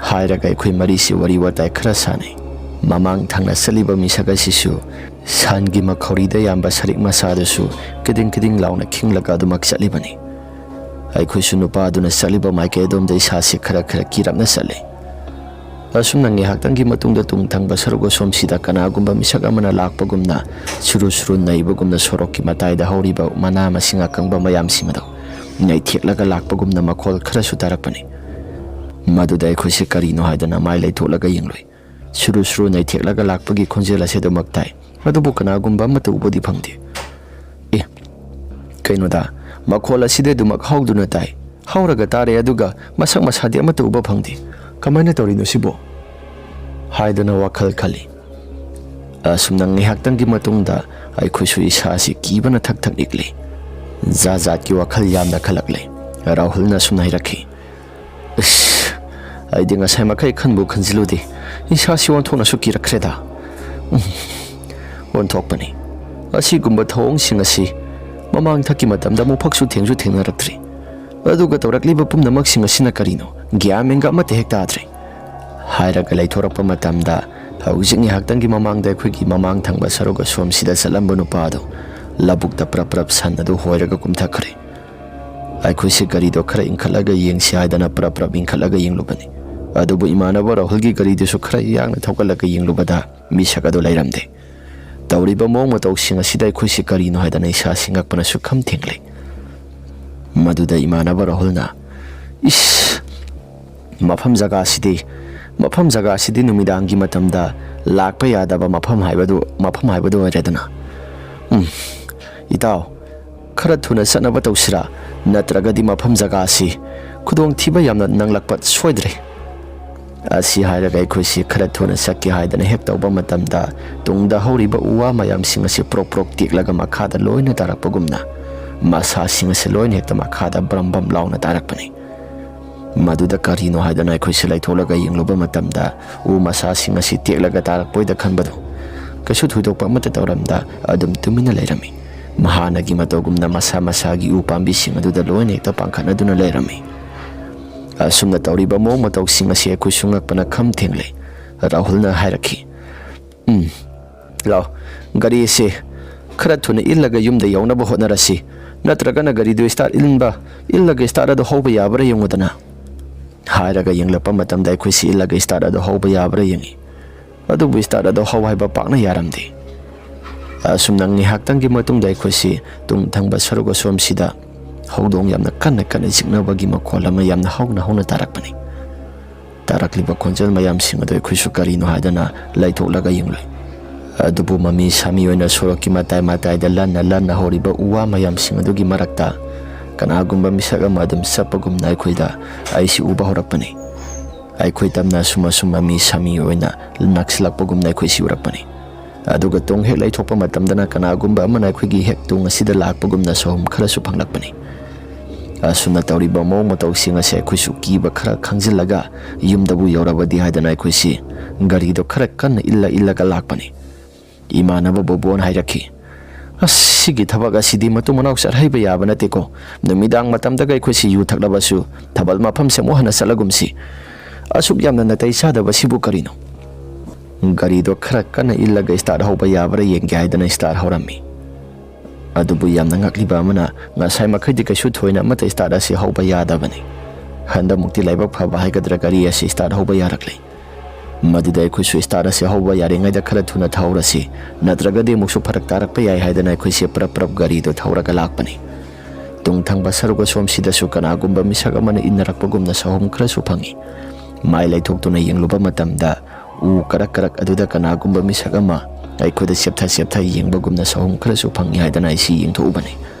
ꯍꯥꯏꯔꯒ ꯑꯩꯈꯣꯏ ꯃꯔꯤꯁꯤ ꯋꯥꯔꯤ ꯋꯥꯇꯥꯏ ꯈꯔ ꯁꯥꯟꯅꯩ꯫ ꯃꯃꯥꯡ ꯊꯪꯅ ꯆꯠꯂꯤꯕ ꯃꯤꯁꯛ ꯑꯁꯤꯁꯨ ꯁꯟꯒꯤ ꯃꯈꯧꯔꯤꯗ ꯌꯥꯝꯕ ꯁꯔꯤꯛ ꯃꯆꯥꯗꯨꯁꯨ ꯀꯤꯗꯤꯡ ꯀꯤꯗꯤꯡ ꯂꯥꯎꯅ ꯈꯤꯡꯂꯒ ꯑꯗꯨꯃꯛ ꯆꯠꯂꯤꯕꯅꯤ꯫ ꯑꯩꯈꯣꯏꯁꯨ ꯅꯨꯄꯥ ꯑꯗꯨꯅ ꯆꯠꯂꯤꯕ ꯃꯥꯏꯀꯩ ꯑꯗꯣꯝꯗ ꯏꯁꯥꯁꯤ ꯈꯔ ꯈꯔ ꯀꯤꯔꯞꯅ ꯆꯠꯂꯤ꯫ ꯑꯁꯨꯝꯅ ꯉꯥꯏꯍꯥꯛꯇꯪꯒꯤ ꯃꯇꯨꯡꯗ ꯇꯨꯡ ꯊꯪꯕ ꯁꯔꯨꯛ ꯑꯁꯣꯝꯁꯤꯗ ꯀꯅꯥꯒꯨꯝꯕ ꯃꯤꯁꯛ ꯑꯃꯅ ꯂꯥꯛꯄꯒꯨꯝꯅ ꯁꯨꯔꯨ ꯁꯨꯔꯨ ꯅꯩꯕꯒꯨꯝꯅ ꯁꯣꯔꯣꯛꯀꯤ ꯃꯇꯥꯏꯗ ꯍꯧꯔꯤꯕ ꯃꯅꯥ ꯃꯁꯤꯡ ꯑꯀꯪꯕ ꯃꯌꯥꯝꯁꯤꯃꯗꯣ ꯅꯩꯊꯦꯛꯂꯒ ꯂꯥꯛꯄꯒꯨꯝꯅ ꯃꯈꯣꯜ ꯈꯔꯁꯨ ꯇꯥꯔꯛꯄꯅꯤ꯫ ꯃꯗꯨꯗ ꯑꯩꯈꯣꯏꯁꯦ ꯀꯔꯤꯅꯣ ꯍꯥꯏꯗꯅ ꯃꯥꯏ ꯂꯩꯊꯣꯛꯂꯒ ꯌꯦꯡꯂꯨꯏ꯫ ꯁꯨꯔꯨ ꯁꯨꯔꯨ ꯅꯩꯊꯦꯛꯂꯒ ꯂꯥꯛꯄꯒꯤ ꯈꯣꯟꯖꯦꯜ ꯑꯁꯤ ꯑꯗꯨꯃꯛ ꯇꯥꯏ, ꯑꯗꯨꯕꯨ ꯀꯅꯥꯒꯨꯝꯕ ꯑꯃꯠꯇ ꯎꯕꯗꯤ ꯐꯪꯗꯦ꯫ "ꯑꯦ, ꯀꯩꯅꯣꯗ, ꯃꯈꯣꯜ ꯑꯁꯤꯗꯤ ꯑꯗꯨꯃꯛ ꯍꯧꯗꯨꯅ ꯇꯥꯏ, ꯍꯧꯔꯒ ꯇꯥꯔꯦ, ꯑꯗꯨꯒ ꯃꯁꯛ ꯃꯁꯥꯗꯤ ꯑꯃꯠꯇ ꯎꯕ ꯐꯪꯗꯦ꯫ ꯀꯃꯥꯏꯅ ꯇꯧꯔꯤꯅꯣ ꯁꯤꯕꯣ?" ꯍꯥꯏꯗꯨꯅ ꯋꯥꯈꯜ ꯈꯜꯂꯤ꯫ ꯑꯁꯨꯝꯅ ꯉꯥꯏꯍꯥꯛꯇꯪꯒꯤ ꯃꯇꯨꯡꯗ ꯑꯩꯈꯣꯏꯁꯨ ꯏꯁꯥꯁꯤ ꯀꯤꯕꯅ ꯊꯛ ꯊꯛ ꯅꯤꯛꯂꯤ꯫ ꯖꯥꯠ ꯖꯥꯠꯀꯤ ꯋꯥꯈꯜ ꯌꯥꯝꯅ ꯈꯜꯂꯛꯂꯦ꯫ ꯔꯥꯍꯨꯜꯅ ꯑꯁꯨꯝꯅ ꯍꯥꯏꯔꯛꯈꯤ, "ꯏꯁ, ꯑꯩꯗꯤ ꯉꯁꯥꯏ ꯃꯈꯩ ꯈꯟꯕꯨ ꯈꯟꯖꯤꯜꯂꯨꯗꯦ꯫ ꯏꯁꯥꯁꯤ ꯑꯣꯟꯊꯣꯛꯅꯁꯨ ꯀꯤꯔꯛꯈ꯭ꯔꯦꯗ꯫" ꯎꯝ, ꯑꯣꯟꯊꯣꯛꯄꯅꯤ꯫ ꯑꯁꯤꯒꯨꯝꯕ ꯊꯧꯑꯣꯡꯁꯤꯡ ꯑꯁꯤ ꯃꯃꯥꯡ ꯊꯛꯀꯤ ꯃꯇꯝꯗ ꯑꯃꯨꯛꯐꯛꯁꯨ ꯊꯦꯡꯁꯨ ꯊꯦꯡꯅꯔꯛꯇ꯭ꯔꯤ꯫ ꯑꯗꯨꯒ ꯇꯧꯔꯛꯂꯤꯕ ꯄꯨꯝꯅꯃꯛꯁꯤꯡ ꯑꯁꯤꯅ ꯀꯔꯤꯅꯣ? ꯒ꯭ꯌꯥꯟ ꯃꯦꯟꯒ ꯑꯃꯠꯇ ꯍꯦꯛ ꯇꯥꯗ꯭ꯔꯦ꯫ ꯍꯥꯏꯔꯒ ꯂꯩꯊꯣꯔꯛꯄ ꯃꯇꯝꯗ, ꯍꯧꯖꯤꯛ ꯉꯥꯏꯍꯥꯛꯇꯪꯒꯤ ꯃꯃꯥꯡꯗ ꯑꯩꯈꯣꯏꯒꯤ ꯃꯃꯥꯡ ꯊꯪꯕ ꯁꯔꯨꯛ ꯑꯁꯣꯝꯁꯤꯗ ꯆꯠꯂꯝꯕ ꯅꯨꯄꯥ ꯑꯗꯨ ꯂꯧꯕꯨꯛꯇ ꯄ꯭ꯔꯞ ꯄ꯭ꯔꯞ ꯁꯟ ꯑꯗꯨ ꯍꯣꯏꯔꯒ ꯀꯨꯝꯊꯈ꯭ꯔꯦ꯫ ꯑꯩꯈꯣꯏꯁꯦ ꯒꯥꯔꯤꯗꯣ ꯈꯔ ꯏꯟꯈꯠꯂꯒ ꯌꯦꯡꯁꯤ ꯍꯥꯏꯗꯅ ꯄ꯭ꯔꯞ ꯄ꯭ꯔꯞ ꯏꯟꯈꯠꯂꯒ ꯌꯦꯡꯂꯨꯕꯅꯤ꯫ ꯑꯗꯨꯕꯨ ꯏꯃꯥꯟꯅꯕ ꯔꯥꯍꯨꯜꯒꯤ ꯒꯥꯔꯤꯗꯨꯁꯨ ꯈꯔ ꯌꯥꯡꯅ ꯊꯧꯒꯠꯂꯒ ꯌꯦꯡꯂꯨꯕꯗ ꯃꯤꯁꯛ ꯑꯗꯨ ꯂꯩꯔꯝꯗꯦ꯫ ꯇꯧꯔꯤꯕ ꯃꯑꯣꯡ ꯃꯇꯧꯁꯤꯡ ꯑꯁꯤꯗ ꯑꯩꯈꯣꯏꯁꯤ ꯀꯔꯤꯅꯣ ꯍꯥꯏꯗꯅ ꯏꯁꯥꯁꯤ ꯉꯛꯄꯅ ꯁꯨꯛꯈꯝ ꯊꯦꯡꯂꯦ꯫ ꯃꯗꯨꯗ ꯏꯃꯥꯟꯅꯕ ꯔꯥꯍꯨꯜꯅ, "ꯏꯁ, ꯃꯐꯝ ꯖꯒꯥꯁꯤꯗꯤ, ꯃꯐꯝ ꯖꯒꯥꯁꯤꯗꯤ ꯅꯨꯃꯤꯗꯥꯡꯒꯤ ꯃꯇꯝꯗ ꯂꯥꯛꯄ ꯌꯥꯗꯕ ꯃꯐꯝ ꯍꯥꯏꯕꯗꯨ, ꯃꯐꯝ ꯍꯥꯏꯕꯗꯨ ꯑꯣꯏꯔꯦꯗꯅ꯫ ꯎꯝ, ꯏꯇꯥꯎ, ꯈꯔ ꯊꯨꯅ ꯆꯠꯅꯕ ꯇꯧꯁꯤꯔꯥ? ꯅꯠꯇ꯭ꯔꯒꯗꯤ ꯃꯐꯝ ꯖꯒꯥꯁꯤ ꯈꯨꯗꯣꯡꯊꯤꯕ ꯌꯥꯝꯅ ꯅꯪꯂꯛꯄ ꯁꯣꯏꯗ꯭ꯔꯦ꯫" ꯑꯁꯤ ꯍꯥꯏꯔꯒ ꯑꯩꯈꯣꯏꯁꯤ ꯈꯔ ꯊꯨꯅ ꯆꯠꯀꯦ ꯍꯥꯏꯗꯅ ꯍꯦꯛ ꯇꯧꯕ ꯃꯇꯝꯗ, ꯇꯨꯡꯗ ꯍꯧꯔꯤꯕ ꯎ ꯋꯥ ꯃꯌꯥꯝꯁꯤꯡ ꯑꯁꯤ ꯄ꯭ꯔꯣꯛ ꯄ꯭ꯔꯣꯛ ꯇꯦꯛꯂꯒ ꯃꯈꯥꯗ ꯂꯣꯏꯅ ꯇꯥꯔꯛꯄꯒꯨꯝꯅ, ꯃꯁꯥꯁꯤꯡ ꯑꯁꯤ ꯂꯣꯏꯅ ꯍꯦꯛꯇ ꯃꯈꯥꯗ ꯕ꯭ꯔꯝ ꯕ꯭ꯔꯝ ꯂꯥꯎꯅ ꯇꯥꯔꯛꯄꯅꯤ꯫ ꯃꯗꯨꯗ ꯀꯔꯤꯅꯣ ꯍꯥꯏꯗꯅ ꯑꯩꯈꯣꯏꯁꯤ ꯂꯩꯊꯣꯛꯂꯒ ꯌꯦꯡꯂꯨꯕ ꯃꯇꯝꯗ, ꯎ ꯃꯁꯥꯁꯤꯡ ꯑꯁꯤ ꯇꯦꯛꯂꯒ ꯇꯥꯔꯛꯄꯣꯏꯗ ꯈꯟꯕꯗꯨ ꯀꯩꯁꯨ ꯊꯣꯏꯗꯣꯛꯄ ꯑꯃꯠꯇ ꯇꯧꯔꯝꯗ, ꯑꯗꯨꯝ ꯇꯨꯃꯤꯟꯅ ꯂꯩꯔꯝꯃꯤ꯫ ꯃꯍꯥꯟꯅꯒꯤ ꯃꯇꯧꯒꯨꯝꯅ ꯃꯁꯥ ꯃꯁꯥꯒꯤ ꯎ ꯄꯥꯝꯕꯤꯁꯤꯡ ꯑꯗꯨꯗ ꯂꯣꯏꯅ ꯍꯦꯛꯇ ꯄꯥꯡꯈꯠꯅꯗꯨꯅ ꯂꯩꯔꯝꯃꯤ꯫ ꯑꯁꯨꯝꯅ ꯇꯧꯔꯤꯕ ꯃꯑꯣꯡ ꯃꯇꯧꯁꯤꯡ ꯑꯁꯤ ꯑꯩꯈꯣꯏꯁꯨ ꯉꯛꯄꯅ ꯈꯝ ꯊꯦꯡꯂꯦ꯫ ꯔꯥꯍꯨꯜꯅ ꯍꯥꯏꯔꯛꯈꯤ, "ꯎꯝ, ꯂꯥꯎ, ꯒꯥꯔꯤ ꯑꯁꯤ ꯈꯔ ꯊꯨꯅ ꯏꯜꯂꯒ ꯌꯨꯝꯗ ꯌꯧꯅꯕ ꯍꯣꯠꯅꯔꯁꯤ꯫ ꯅꯠꯇ꯭ꯔꯒꯅ ꯒꯥꯔꯤꯗꯨ ꯁ꯭ꯇꯥꯔꯠ ꯏꯟꯕ, ꯏꯜꯂꯒ ꯁ꯭ꯇꯥꯔꯠ ꯑꯗꯨ ꯍꯧꯕ ꯌꯥꯕ꯭ꯔꯥ ꯌꯦꯡꯉꯨꯗꯅ꯫" ꯍꯥꯏꯔꯒ ꯌꯦꯡꯂꯛꯄ ꯃꯇꯝꯗ, ꯑꯩꯈꯣꯏꯁꯤ ꯏꯜꯂꯒ ꯁ꯭ꯇꯥꯔꯠ ꯑꯗꯨ ꯍꯧꯕ ꯌꯥꯕ꯭ꯔꯥ ꯌꯦꯡꯉꯤ꯫ ꯑꯗꯨꯕꯨ ꯁ꯭ꯇꯥꯔꯠ ꯑꯗꯨ ꯍꯧ ꯍꯥꯏꯕ ꯄꯥꯛꯅ ꯌꯥꯔꯝꯗꯦ꯫ ꯑꯁꯨꯝꯅ ꯉꯥꯏꯍꯥꯛꯇꯪꯒꯤ ꯃꯇꯨꯡꯗ ꯑꯩꯈꯣꯏꯁꯤ ꯇꯨꯡ ꯊꯪꯕ ꯁꯔꯨꯛ ꯑꯁꯣꯝꯁꯤꯗ ꯍꯧꯗꯣꯡ ꯌꯥꯝꯅ ꯀꯟꯅ ꯀꯟꯅ ꯆꯤꯛꯅꯕꯒꯤ ꯃꯈꯣꯜ ꯑꯃ ꯌꯥꯝꯅ ꯍꯧꯅ ꯍꯧꯅ ꯇꯥꯔꯛꯄꯅꯤ꯫ ꯇꯥꯔꯛꯂꯤꯕ ꯈꯣꯟꯖꯦꯜ ꯃꯌꯥꯝꯁꯤꯡ ꯑꯗꯨ ꯑꯩꯈꯣꯏꯁꯨ ꯀꯔꯤꯅꯣ ꯍꯥꯏꯗꯅ ꯂꯩꯊꯣꯛꯂꯒ ꯌꯦꯡꯂꯨꯏ꯫ ꯑꯗꯨꯕꯨ ꯃꯃꯤ ꯁꯥꯃꯤ ꯑꯣꯏꯅ ꯁꯣꯔꯣꯛꯀꯤ ꯃꯇꯥꯏ ꯃꯇꯥꯏꯗ ꯂꯟꯅ ꯂꯟꯅ ꯍꯧꯔꯤꯕ ꯎ ꯋꯥ ꯃꯌꯥꯝꯁꯤꯡ ꯑꯗꯨꯒꯤ ꯃꯔꯛꯇ ꯀꯅꯥꯒꯨꯝꯕ ꯃꯤꯁꯛ ꯑꯃ ꯑꯗꯨꯝ ꯆꯠꯄꯒꯨꯝꯅ ꯑꯩꯈꯣꯏꯗ, ꯑꯩꯁꯤ ꯎꯕ ꯍꯧꯔꯛꯄꯅꯤ꯫ ꯑꯩꯈꯣꯏ ꯇꯞꯅ ꯑꯁꯨꯝ ꯑꯁꯨꯝ ꯃꯃꯤ ꯁꯥꯃꯤ ꯑꯣꯏꯅ ꯅꯛꯁꯤꯜꯂꯛꯄꯒꯨꯝꯅ ꯑꯩꯈꯣꯏꯁꯤ ꯎꯔꯛꯄꯅꯤ꯫ ꯑꯗꯨꯒ ꯇꯨꯡ ꯍꯦꯛ ꯂꯩꯊꯣꯛꯄ ꯃꯇꯝꯗꯅ ꯀꯅꯥꯒꯨꯝꯕ ꯑꯃꯅ ꯑꯩꯈꯣꯏꯒꯤ ꯍꯦꯛ ꯇꯨꯡ ꯑꯁꯤꯗ ꯂꯥꯛꯄꯒꯨꯝꯅ ꯁꯍꯨꯝ ꯈꯔꯁꯨ ꯐꯪꯂꯛꯄꯅꯤ꯫ ꯑꯁꯨꯝꯅ ꯇꯧꯔꯤꯕ ꯃꯑꯣꯡ ꯃꯇꯧꯁꯤꯡ ꯑꯁꯦ ꯑꯩꯈꯣꯏꯁꯨ ꯀꯤꯕ ꯈꯔ ꯈꯪꯖꯤꯜꯂꯒ, ꯌꯨꯝꯗꯕꯨ ꯌꯧꯔꯕꯗꯤ ꯍꯥꯏꯗꯅ ꯑꯩꯈꯣꯏꯁꯤ ꯒꯥꯔꯤꯗꯣ ꯈꯔ ꯀꯟꯅ ꯏꯜꯂ ꯏꯜꯂꯒ ꯂꯥꯛꯄꯅꯤ꯫ ꯏꯃꯥꯟꯅꯕ ꯕꯣꯕꯣꯅ ꯍꯥꯏꯔꯛꯈꯤ, "ꯑꯁ, ꯁꯤꯒꯤ ꯊꯕꯛ ꯑꯁꯤꯗꯤ ꯃꯇꯨꯡ ꯃꯅꯥꯎ ꯆꯠꯍꯩꯕ ꯌꯥꯕ ꯅꯠꯇꯦꯀꯣ꯫ ꯅꯨꯃꯤꯗꯥꯡ ꯃꯇꯝꯗꯒ ꯑꯩꯈꯣꯏꯁꯤ ꯌꯨ ꯊꯛꯂꯕꯁꯨ ꯊꯥꯕꯜ ꯃꯐꯝꯁꯦ ꯑꯃꯨꯛ ꯍꯟꯅ ꯆꯠꯂꯒꯨꯝꯁꯤ꯫ ꯑꯁꯨꯛ ꯌꯥꯝꯅ ꯅꯥꯇꯩ ꯆꯥꯗꯕꯁꯤꯕꯨ ꯀꯔꯤꯅꯣ?" ꯒꯥꯔꯤꯗꯣ ꯈꯔ ꯀꯟꯅ ꯏꯜꯂꯒ ꯁ꯭ꯇꯥꯔꯠ ꯍꯧꯕ ꯌꯥꯕ꯭ꯔꯥ ꯌꯦꯡꯒꯦ ꯍꯥꯏꯗꯅ ꯁ꯭ꯇꯥꯔꯠ ꯍꯧꯔꯝꯃꯤ꯫ ꯑꯗꯨꯕꯨ ꯌꯥꯝꯅ ꯉꯛꯂꯤꯕ ꯑꯃꯅ, ꯉꯁꯥꯏ ꯃꯈꯩꯗꯤ ꯀꯩꯁꯨ ꯊꯣꯏꯅ ꯑꯃꯠꯇ ꯁ꯭ꯇꯥꯔꯠ ꯑꯁꯤ ꯍꯧꯕ ꯌꯥꯗꯕꯅꯤ꯫ ꯍꯟꯗꯛꯃꯨꯛꯇꯤ ꯂꯥꯏꯕꯛ ꯐꯕ ꯍꯥꯏꯒꯗ꯭ꯔꯥ, ꯒꯥꯔꯤ ꯑꯁꯤ ꯁ꯭ꯇꯥꯔꯠ ꯍꯧꯕ ꯌꯥꯔꯛꯂꯦ꯫ "ꯃꯗꯨꯗꯤ ꯑꯩꯈꯣꯏꯁꯨ ꯁ꯭ꯇꯥꯔꯠ ꯑꯁꯤ ꯍꯧꯕ ꯌꯥꯔꯤꯉꯩꯗ ꯈꯔ ꯊꯨꯅ ꯊꯧꯔꯁꯤ, ꯅꯠꯇ꯭ꯔꯒꯗꯤ ꯑꯃꯨꯛꯁꯨ ꯐꯔꯛ ꯇꯥꯔꯛꯄ ꯌꯥꯏ" ꯍꯥꯏꯗꯅ ꯑꯩꯈꯣꯏꯁꯦ ꯄ꯭ꯔꯞ ꯄ꯭ꯔꯞ ꯒꯥꯔꯤꯗꯣ ꯊꯧꯔꯒ ꯂꯥꯛꯄꯅꯤ꯫ ꯇꯨꯡ ꯊꯪꯕ ꯁꯔꯨꯛ ꯑꯁꯣꯝꯁꯤꯗꯁꯨ ꯀꯅꯥꯒꯨꯝꯕ ꯃꯤꯁꯛ ꯑꯃꯅ ꯏꯟꯅꯔꯛꯄꯒꯨꯝꯅ ꯁꯍꯨꯝ ꯈꯔꯁꯨ ꯐꯪꯏ꯫ ꯃꯥꯏ ꯂꯩꯊꯣꯛꯇꯨꯅ ꯌꯦꯡꯂꯨꯕ ꯃꯇꯝꯗ ꯎ ꯀꯔꯛ ꯀꯔꯛ ꯑꯗꯨꯗ ꯀꯅꯥꯒꯨꯝꯕ ꯃꯤꯁꯛ ꯑꯃ ꯑꯩꯈꯣꯏꯗ ꯆꯦꯞꯊ ꯆꯦꯞꯊ ꯌꯦꯡꯕꯒꯨꯝꯅ ꯁꯍꯨꯝ ꯈꯔꯁꯨ ꯐꯪꯏ ꯍꯥꯏꯗꯅ ꯑꯩꯁꯤ ꯌꯦꯡꯊꯣꯛꯎꯕꯅꯤ꯫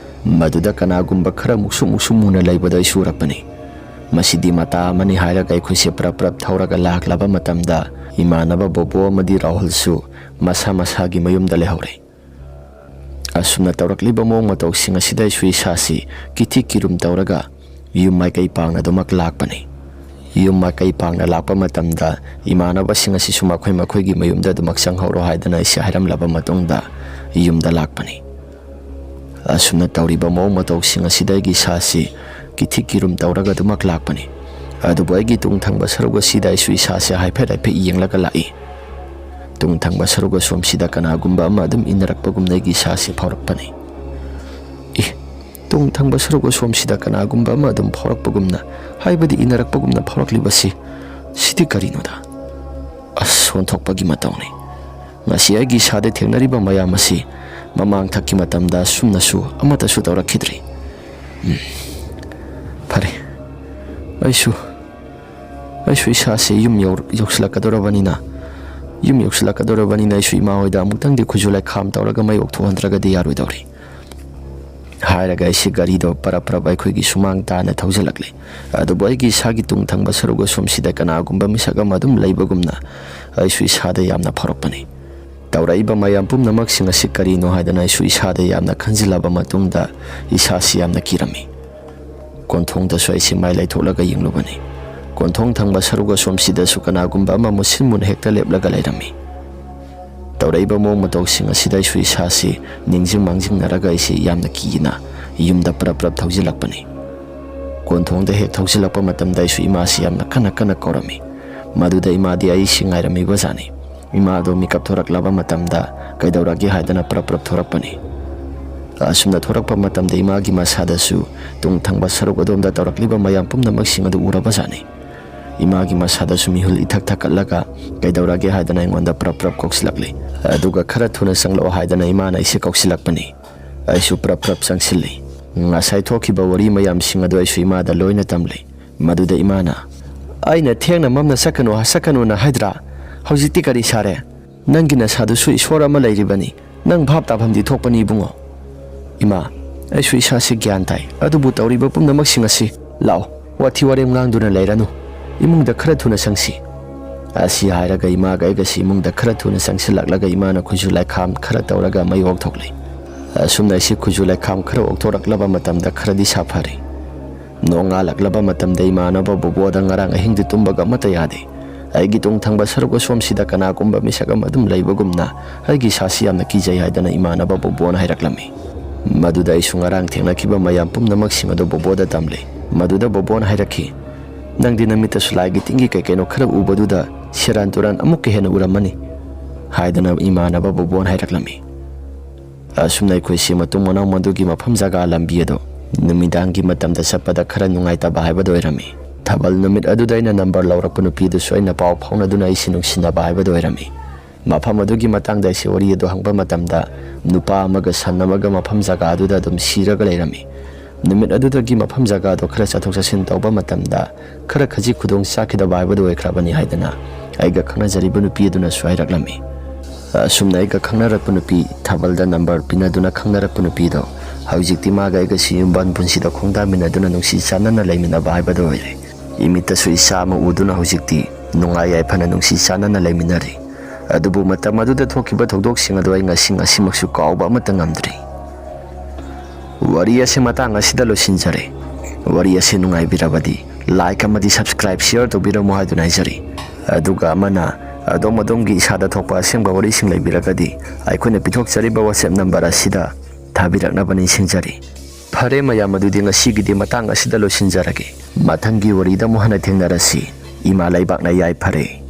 ꯃꯗꯨꯗ ꯀꯅꯥꯒꯨꯝꯕ ꯈꯔ ꯃꯨꯛꯁꯨ ꯃꯨꯛꯁꯨ ꯃꯨꯅ ꯂꯩꯕꯗꯣ ꯑꯩꯁꯨ ꯎꯔꯛꯄꯅꯤ꯫ ꯃꯁꯤꯗꯤ ꯃꯇꯥ ꯑꯃꯅꯤ ꯍꯥꯏꯔꯒ ꯑꯩꯈꯣꯏꯁꯦ ꯄ꯭ꯔꯞ ꯄ꯭ꯔꯞ ꯊꯧꯔꯒ ꯂꯥꯛꯂꯕ ꯃꯇꯝꯗ ꯏꯃꯥꯟꯅꯕ ꯕꯣꯕꯣ ꯑꯃꯗꯤ ꯔꯥꯍꯨꯜꯁꯨ ꯃꯁꯥ ꯃꯁꯥꯒꯤ ꯃꯌꯨꯝꯗ ꯂꯩꯍꯧꯔꯦ꯫ ꯑꯁꯨꯝꯅ ꯇꯧꯔꯛꯂꯤꯕ ꯃꯑꯣꯡ ꯃꯇꯧꯁꯤꯡ ꯑꯁꯤꯗ ꯑꯩꯁꯨ ꯏꯁꯥꯁꯤ ꯀꯤꯊꯤ ꯀꯤꯔꯨꯝ ꯇꯧꯔꯒ ꯌꯨꯝ ꯃꯥꯏꯀꯩ ꯄꯥꯡꯅ ꯑꯗꯨꯃꯛ ꯂꯥꯛꯄꯅꯤ꯫ ꯌꯨꯝ ꯃꯥꯏꯀꯩ ꯄꯥꯡꯅ ꯂꯥꯛꯄ ꯃꯇꯝꯗ ꯏꯃꯥꯟꯅꯕꯁꯤꯡ ꯑꯁꯤꯁꯨ ꯃꯈꯣꯏ ꯃꯈꯣꯏꯒꯤ ꯃꯌꯨꯝꯗ ꯑꯗꯨꯃꯛ ꯆꯪꯍꯧꯔꯣ ꯍꯥꯏꯗꯅ ꯑꯩꯁꯦ ꯍꯥꯏꯔꯝꯂꯕ ꯃꯇꯨꯡꯗ ꯌꯨꯝꯗ ꯂꯥꯛꯄꯅꯤ꯫ ꯑꯁꯨꯝꯅ ꯇꯧꯔꯤꯕ ꯃꯑꯣꯡ ꯃꯇꯧꯁꯤꯡ ꯑꯁꯤꯗ ꯑꯩꯒꯤ ꯏꯁꯥꯁꯤ ꯀꯤꯊꯤ ꯀꯤꯔꯨꯝ ꯇꯧꯔꯒ ꯑꯗꯨꯃꯛ ꯂꯥꯛꯄꯅꯤ꯫ ꯑꯗꯨꯕꯨ ꯑꯩꯒꯤ ꯇꯨꯡ ꯊꯪꯕ ꯁꯔꯨꯛ ꯑꯁꯤꯗ ꯑꯩꯁꯨ ꯏꯁꯥꯁꯦ ꯍꯥꯏꯐꯦꯠ ꯍꯥꯏꯐꯦꯠ ꯌꯦꯡꯂꯒ ꯂꯥꯛꯏ꯫ ꯇꯨꯡ ꯊꯪꯕ ꯁꯔꯨꯛ ꯑꯁꯣꯝꯁꯤꯗ ꯀꯅꯥꯒꯨꯝꯕ ꯑꯃ ꯑꯗꯨꯝ ꯏꯟꯅꯔꯛꯄꯒꯨꯝꯅ ꯑꯩꯒꯤ ꯏꯁꯥꯁꯤ ꯐꯥꯎꯔꯛꯄꯅꯤ꯫ ꯏ, ꯇꯨꯡ ꯊꯪꯕ ꯁꯔꯨꯛ ꯑꯁꯣꯝꯁꯤꯗ ꯀꯅꯥꯒꯨꯝꯕ ꯑꯃ ꯑꯗꯨꯝ ꯐꯥꯎꯔꯛꯄꯒꯨꯝꯅ, ꯍꯥꯏꯕꯗꯤ ꯏꯟꯅꯔꯛꯄꯒꯨꯝꯅ ꯐꯥꯎꯔꯛꯂꯤꯕꯁꯤ, ꯁꯤꯗꯤ ꯀꯔꯤꯅꯣꯗ? ꯑꯁ, ꯑꯣꯟꯊꯣꯛꯄꯒꯤ ꯃꯇꯧꯅꯤ꯫ ꯉꯁꯤ ꯑꯩꯒꯤ ꯏꯁꯥꯗ ꯊꯦꯡꯅꯔꯤꯕ ꯃꯌꯥꯝ ꯑꯁꯤ ꯃꯃꯥꯡ ꯊꯛꯀꯤ ꯃꯇꯝꯗ ꯑꯁꯨꯝꯅꯁꯨ ꯑꯃꯠꯇꯁꯨ ꯇꯧꯔꯛꯈꯤꯗ꯭ꯔꯤ꯫ ꯎꯝ, ꯐꯔꯦ, ꯑꯩꯁꯨ, ꯑꯩꯁꯨ ꯏꯁꯥꯁꯦ ꯌꯨꯝ ꯌꯧ-, ꯌꯧꯁꯤꯜꯂꯛꯀꯗꯧꯔꯕꯅꯤꯅ, ꯌꯨꯝ ꯌꯧꯁꯤꯜꯂꯛꯀꯗꯧꯔꯕꯅꯤꯅ ꯑꯩꯁꯨ ꯏꯃꯥ ꯍꯣꯏꯗ ꯑꯃꯨꯛꯇꯪꯗꯤ ꯈꯨꯖꯨ ꯂꯩꯈꯥꯝ ꯇꯧꯔꯒ ꯃꯩ ꯑꯣꯛꯊꯣꯛꯍꯟꯗ꯭ꯔꯒꯗꯤ ꯌꯥꯔꯣꯏꯗꯧꯔꯤ꯫ ꯍꯥꯏꯔꯒ ꯑꯩꯁꯦ ꯒꯥꯔꯤꯗꯣ ꯄꯔꯞ ꯄꯔꯞ ꯑꯩꯈꯣꯏꯒꯤ ꯁꯨꯃꯥꯡ ꯇꯥꯅ ꯊꯧꯖꯤꯜꯂꯛꯂꯦ꯫ ꯑꯗꯨꯕꯨ ꯑꯩꯒꯤ ꯏꯁꯥꯒꯤ ꯇꯨꯡ ꯊꯪꯕ ꯁꯔꯨꯛ ꯑꯁꯣꯝꯁꯤꯗ ꯀꯅꯥꯒꯨꯝꯕ ꯃꯤꯁꯛ ꯑꯃ ꯑꯗꯨꯝ ꯂꯩꯕꯒꯨꯝꯅ ꯑꯩꯁꯨ ꯏꯁꯥꯗ ꯌꯥꯝꯅ ꯐꯥꯎꯔꯛꯄꯅꯤ꯫ ꯇꯧꯔꯛꯏꯕ ꯃꯌꯥꯝ ꯄꯨꯝꯅꯃꯛꯁꯤꯡ ꯑꯁꯤ ꯀꯔꯤꯅꯣ ꯍꯥꯏꯗꯅ ꯑꯩꯁꯨ ꯏꯁꯥꯗ ꯌꯥꯝꯅ ꯈꯟꯖꯤꯜꯂꯕ ꯃꯇꯨꯡꯗ ꯏꯁꯥꯁꯤ ꯌꯥꯝꯅ ꯀꯤꯔꯝꯃꯤ꯫ ꯀꯣꯟꯊꯣꯡꯗꯁꯨ ꯑꯩꯁꯦ ꯃꯥꯏ ꯂꯩꯊꯣꯛꯂꯒ ꯌꯦꯡꯂꯨꯕꯅꯤ꯫ ꯀꯣꯟꯊꯣꯡ ꯊꯪꯕ ꯁꯔꯨꯛ ꯑꯁꯣꯝꯁꯤꯗꯁꯨ ꯀꯅꯥꯒꯨꯝꯕ ꯑꯃ ꯃꯨꯁꯤꯟ ꯃꯨꯅ ꯍꯦꯛꯇ ꯂꯦꯞꯂꯒ ꯂꯩꯔꯝꯃꯤ꯫ ꯇꯧꯔꯛꯏꯕ ꯃꯑꯣꯡ ꯃꯇꯧꯁꯤꯡ ꯑꯁꯤꯗ ꯑꯩꯁꯨ ꯏꯁꯥꯁꯤ ꯅꯤꯡꯁꯤꯡ ꯃꯥꯡꯖꯤꯡꯅꯔꯒ ꯑꯩꯁꯤ ꯌꯥꯝꯅ ꯀꯤꯅ ꯌꯨꯝꯗ ꯄ꯭ꯔꯞ ꯄ꯭ꯔꯞ ꯊꯧꯖꯤꯜꯂꯛꯄꯅꯤ꯫ ꯀꯣꯟꯊꯣꯡꯗ ꯍꯦꯛ ꯊꯧꯖꯤꯜꯂꯛꯄ ꯃꯇꯝꯗ ꯑꯩꯁꯨ ꯏꯃꯥꯁꯤ ꯌꯥꯝꯅ ꯀꯟꯅ ꯀꯟꯅ ꯀꯧꯔꯝꯃꯤ꯫ ꯃꯗꯨꯗ ꯏꯃꯥꯗꯤ ꯑꯩꯁꯤ ꯉꯥꯏꯔꯝꯃꯤꯕ ꯖꯥꯠꯅꯤ꯫ ꯏꯃꯥꯗꯣ ꯃꯤꯀꯞ ꯊꯣꯔꯛꯂꯕ ꯃꯇꯝꯗ ꯀꯩꯗꯧꯔꯒꯦ ꯍꯥꯏꯗꯅ ꯄ꯭ꯔꯞ ꯄ꯭ꯔꯞ ꯊꯣꯔꯛꯄꯅꯤ꯫ ꯑꯁꯨꯝꯅ ꯊꯣꯔꯛꯄ ꯃꯇꯝꯗ ꯏꯃꯥꯒꯤ ꯃꯁꯥꯗꯁꯨ ꯇꯨꯡ ꯊꯪꯕ ꯁꯔꯨꯛ ꯑꯗꯣꯝꯗ ꯇꯧꯔꯛꯂꯤꯕ ꯃꯌꯥꯝ ꯄꯨꯝꯅꯃꯛꯁꯤꯡ ꯑꯗꯨ ꯎꯔꯕ ꯖꯥꯠꯅꯤ꯫ ꯏꯃꯥꯒꯤ ꯃꯁꯥꯗꯁꯨ ꯃꯤꯍꯨꯜ ꯏꯊꯛ ꯊꯛꯀꯠꯂꯒ, "ꯀꯩꯗꯧꯔꯒꯦ?" ꯍꯥꯏꯗꯅ ꯑꯩꯉꯣꯟꯗ ꯄ꯭ꯔꯞ ꯄ꯭ꯔꯞ ꯀꯧꯁꯤꯜꯂꯛꯂꯤ꯫ ꯑꯗꯨꯒ, "ꯈꯔ ꯊꯨꯅ ꯆꯪꯂꯛꯑꯣ" ꯍꯥꯏꯗꯅ ꯏꯃꯥꯅ ꯑꯩꯁꯦ ꯀꯧꯁꯤꯜꯂꯛꯄꯅꯤ꯫ ꯑꯩꯁꯨ ꯄ꯭ꯔꯞ ꯄ꯭ꯔꯞ ꯆꯪꯁꯤꯜꯂꯤ꯫ ꯉꯁꯥꯏ ꯊꯣꯛꯈꯤꯕ ꯋꯥꯔꯤ ꯃꯌꯥꯝꯁꯤꯡ ꯑꯗꯨ ꯑꯩꯁꯨ ꯏꯃꯥꯗ ꯂꯣꯏꯅ ꯇꯝꯂꯤ꯫ ꯃꯗꯨꯗ ꯏꯃꯥꯅ, "ꯑꯩꯅ ꯊꯦꯡꯅ ꯃꯝꯅ ꯆꯠꯀꯅꯨ, ꯆꯠꯀꯅꯨꯅ ꯍꯥꯏꯗ꯭ꯔꯥ? ꯍꯧꯖꯤꯛꯇꯤ ꯀꯔꯤ ꯁꯥꯔꯦ? ꯅꯪꯒꯤ ꯅꯁꯥꯗꯨꯁꯨ ꯏꯁꯣꯔ ꯑꯃ ꯂꯩꯔꯤꯕꯅꯤ꯫ ꯅꯪ ꯚꯥꯞ ꯇꯥꯐꯝꯗꯤ ꯊꯣꯛꯄꯅꯤ, ꯏꯕꯨꯡꯉꯣ꯫" "ꯏꯃꯥ, ꯑꯩꯁꯨ ꯏꯁꯥꯁꯤ ꯒ꯭ꯌꯥꯟ ꯇꯥꯏ, ꯑꯗꯨꯕꯨ ꯇꯧꯔꯤꯕ ꯄꯨꯝꯅꯃꯛꯁꯤꯡ ꯑꯁꯤ, ꯂꯥꯛꯑꯣ, ꯋꯥꯊꯤ ꯋꯥꯔꯦꯝ ꯉꯥꯡꯗꯨꯅ ꯂꯩꯔꯅꯨ꯫ ꯏꯃꯨꯡꯗ ꯈꯔ ꯊꯨꯅ ꯆꯪꯁꯤ꯫" ꯑꯁꯤ ꯍꯥꯏꯔꯒ ꯏꯃꯥꯒ ꯑꯩꯒꯁꯤ ꯏꯃꯨꯡꯗ ꯈꯔ ꯊꯨꯅ ꯆꯪꯁꯤꯜꯂꯛꯂꯒ ꯏꯃꯥꯅ ꯈꯨꯖꯨ ꯂꯩꯈꯥꯝ ꯈꯔ ꯇꯧꯔꯒ ꯃꯩ ꯑꯣꯛꯊꯣꯛꯂꯤ꯫ ꯑꯁꯨꯝꯅ ꯑꯩꯁꯤ ꯈꯨꯖꯨ ꯂꯩꯈꯥꯝ ꯈꯔ ꯑꯣꯛꯊꯣꯔꯛꯂꯕ ꯃꯇꯝꯗ ꯈꯔꯗꯤ ꯁꯥꯐꯔꯤ꯫ ꯅꯣꯡꯉꯥꯜꯂꯛꯂꯕ ꯃꯇꯝꯗ ꯏꯃꯥꯟꯅꯕ ꯕꯣꯕꯣꯗ ꯉꯔꯥꯡ ꯑꯍꯤꯡꯗꯤ ꯇꯨꯝꯕꯒ ꯑꯃꯠꯇ ꯌꯥꯗꯦ꯫ ꯑꯩꯒꯤ ꯇꯨꯡ ꯊꯪꯕ ꯁꯔꯨꯛ ꯑꯁꯣꯝꯁꯤꯗ ꯀꯅꯥꯒꯨꯝꯕ ꯃꯤꯁꯛ ꯑꯃ ꯑꯗꯨꯝ ꯂꯩꯕꯒꯨꯝꯅ ꯑꯩꯒꯤ ꯏꯁꯥꯁꯤ ꯌꯥꯝꯅ ꯀꯤꯖꯩ ꯍꯥꯏꯗꯅ ꯏꯃꯥꯟꯅꯕ ꯕꯣꯕꯣꯅ ꯍꯥꯏꯔꯛꯂꯝꯃꯤ꯫ ꯃꯗꯨꯗ ꯑꯩꯁꯨ ꯉꯔꯥꯡ ꯊꯦꯡꯅꯈꯤꯕ ꯃꯌꯥꯝ ꯄꯨꯝꯅꯃꯛꯁꯤꯡ ꯑꯗꯨ ꯕꯣꯕꯣꯗ ꯇꯝꯂꯤ꯫ ꯃꯗꯨꯗ ꯕꯣꯕꯣꯅ ꯍꯥꯏꯔꯛꯈꯤ, "ꯅꯪꯗꯤ ꯅꯃꯤꯠꯇꯁꯨ ꯂꯥꯏꯒꯤ ꯇꯤꯟꯒꯤ ꯀꯩ ꯀꯩꯅꯣ ꯈꯔ ꯎꯕꯗꯨꯗ ꯁꯦꯔꯥꯟ ꯇꯨꯔꯥꯟ ꯑꯃꯨꯛꯀ ꯍꯦꯟꯅ ꯎꯔꯝꯃꯅꯤ" ꯍꯥꯏꯗꯅ ꯏꯃꯥꯟꯅꯕ ꯕꯣꯕꯣꯅ ꯍꯥꯏꯔꯛꯂꯝꯃꯤ꯫ ꯑꯁꯨꯝꯅ ꯑꯩꯈꯣꯏꯁꯤ ꯃꯇꯨꯡ ꯃꯅꯥꯎ ꯃꯗꯨꯒꯤ ꯃꯐꯝ ꯖꯒꯥ ꯂꯝꯕꯤ ꯑꯗꯨ ꯅꯨꯃꯤꯗꯥꯡꯒꯤ ꯃꯇꯝꯗ ꯆꯠꯄꯗ ꯈꯔ ꯅꯨꯡꯉꯥꯏꯇꯕ ꯍꯥꯏꯕꯗꯨ ꯑꯣꯏꯔꯝꯃꯤ꯫ ꯊꯥꯕꯜ ꯅꯨꯃꯤꯠ ꯑꯗꯨꯗ ꯑꯩꯅ ꯅꯝꯕꯔ ꯂꯧꯔꯛꯄ ꯅꯨꯄꯤ ꯑꯗꯨꯁꯨ ꯑꯩꯅ ꯄꯥꯎ ꯐꯥꯎꯅꯗꯨꯅ ꯑꯩꯁꯤ ꯅꯨꯡꯁꯤꯅꯕ ꯍꯥꯏꯕꯗꯨ ꯑꯣꯏꯔꯝꯃꯤ꯫ ꯃꯐꯝ ꯑꯗꯨꯒꯤ ꯃꯇꯥꯡꯗ ꯑꯩꯁꯦ ꯋꯥꯔꯤ ꯑꯗꯨ ꯍꯪꯕ ꯃꯇꯝꯗ, ꯅꯨꯄꯥ ꯑꯃꯒ ꯁꯟ ꯑꯃꯒ ꯃꯐꯝ ꯖꯒꯥ ꯑꯗꯨꯗ ꯑꯗꯨꯝ ꯁꯤꯔꯒ ꯂꯩꯔꯝꯃꯤ꯫ ꯅꯨꯃꯤꯠ ꯑꯗꯨꯗꯒꯤ ꯃꯐꯝ ꯖꯒꯥꯗꯣ ꯈꯔ ꯆꯠꯊꯣꯛ ꯆꯠꯁꯤꯟ ꯇꯧꯕ ꯃꯇꯝꯗ ꯈꯔ ꯈꯖꯤꯛ ꯈꯨꯗꯣꯡ ꯆꯥꯈꯤꯗꯕ ꯍꯥꯏꯕꯗꯨ ꯑꯣꯏꯈ꯭ꯔꯕꯅꯤ ꯍꯥꯏꯗꯅ ꯑꯩꯒ ꯈꯪꯅꯖꯔꯤꯕ ꯅꯨꯄꯤ ꯑꯗꯨꯅꯁꯨ ꯍꯥꯏꯔꯛꯂꯝꯃꯤ꯫ ꯑꯁꯨꯝꯅ ꯑꯩꯒ ꯈꯪꯅꯔꯛꯄ ꯅꯨꯄꯤ, ꯊꯥꯕꯜꯗ ꯅꯝꯕꯔ ꯄꯤꯅꯗꯨꯅ ꯈꯪꯅꯔꯛꯄ ꯅꯨꯄꯤꯗꯣ ꯍꯧꯖꯤꯛꯇꯤ ꯃꯥꯒ ꯑꯩꯒꯁꯤ ꯌꯨꯝꯕꯥꯟ ꯄꯨꯟꯁꯤꯗ ꯈꯣꯡꯗꯥꯃꯤꯟꯅꯗꯨꯅ ꯅꯨꯡꯁꯤ ꯆꯥꯟꯅꯅ ꯂꯩꯃꯤꯟꯅꯕ ꯍꯥꯏꯕꯗꯨ ꯑꯣꯏꯔꯦ꯫ ꯏꯃꯤꯠꯇꯁꯨ ꯏꯆꯥ ꯑꯃ ꯎꯗꯨꯅ ꯍꯧꯖꯤꯛꯇꯤ ꯅꯨꯡꯉꯥꯏ ꯌꯥꯏꯐꯅ ꯅꯨꯡꯁꯤ ꯆꯥꯟꯅꯅ ꯂꯩꯃꯤꯟꯅꯔꯤ꯫ ꯑꯗꯨꯕꯨ ꯃꯇꯝ ꯑꯗꯨꯗ ꯊꯣꯛꯈꯤꯕ ꯊꯧꯗꯣꯛꯁꯤꯡ ꯑꯗꯨ ꯑꯩ ꯉꯁꯤ ꯉꯁꯤꯃꯛꯁꯨ ꯀꯥꯎꯕ ꯑꯃꯠꯇ ꯉꯝꯗ꯭ꯔꯤ꯫ ꯋꯥꯔꯤ ꯑꯁꯤ ꯃꯇꯥꯡ ꯑꯁꯤꯗ ꯂꯣꯏꯁꯤꯟꯖꯔꯦ꯫ ꯋꯥꯔꯤ ꯑꯁꯤ ꯅꯨꯡꯉꯥꯏꯕꯤꯔꯕꯗꯤ like ꯑꯃꯗꯤ subscribe, share ꯇꯧꯕꯤꯔꯝꯃꯨ ꯍꯥꯏꯗꯨꯅ ꯍꯥꯏꯖꯔꯤ꯫ ꯑꯗꯨꯒ ꯑꯃꯅ, ꯑꯗꯣꯝ ꯑꯗꯣꯝꯒꯤ ꯏꯁꯥꯗ ꯊꯣꯛꯄ ꯑꯁꯦꯡꯕ ꯋꯥꯔꯤꯁꯤꯡ ꯂꯩꯕꯤꯔꯒꯗꯤ ꯑꯩꯈꯣꯏꯅ ꯄꯤꯊꯣꯛꯆꯔꯤꯕ WhatsApp ꯅꯝꯕꯔ ꯑꯁꯤꯗ ꯊꯥꯕꯤꯔꯛꯅꯕ ꯅꯤꯡꯁꯤꯡꯖꯔꯤ꯫ ꯐꯔꯦ ꯃꯌꯥꯝ, ꯑꯗꯨꯗꯤ ꯉꯁꯤꯒꯤꯗꯤ ꯃꯇꯥꯡ ꯑꯁꯤꯗ ꯂꯣꯏꯁꯤꯟꯖꯔꯒꯦ꯫ ꯃꯊꯪꯒꯤ ꯋꯥꯔꯤꯗ ꯑꯃꯨꯛ ꯍꯟꯅ ꯊꯦꯡꯅꯔꯁꯤ꯫ ꯏꯃꯥ ꯂꯩꯕꯥꯛꯅ ꯌꯥꯏꯐꯔꯦ꯫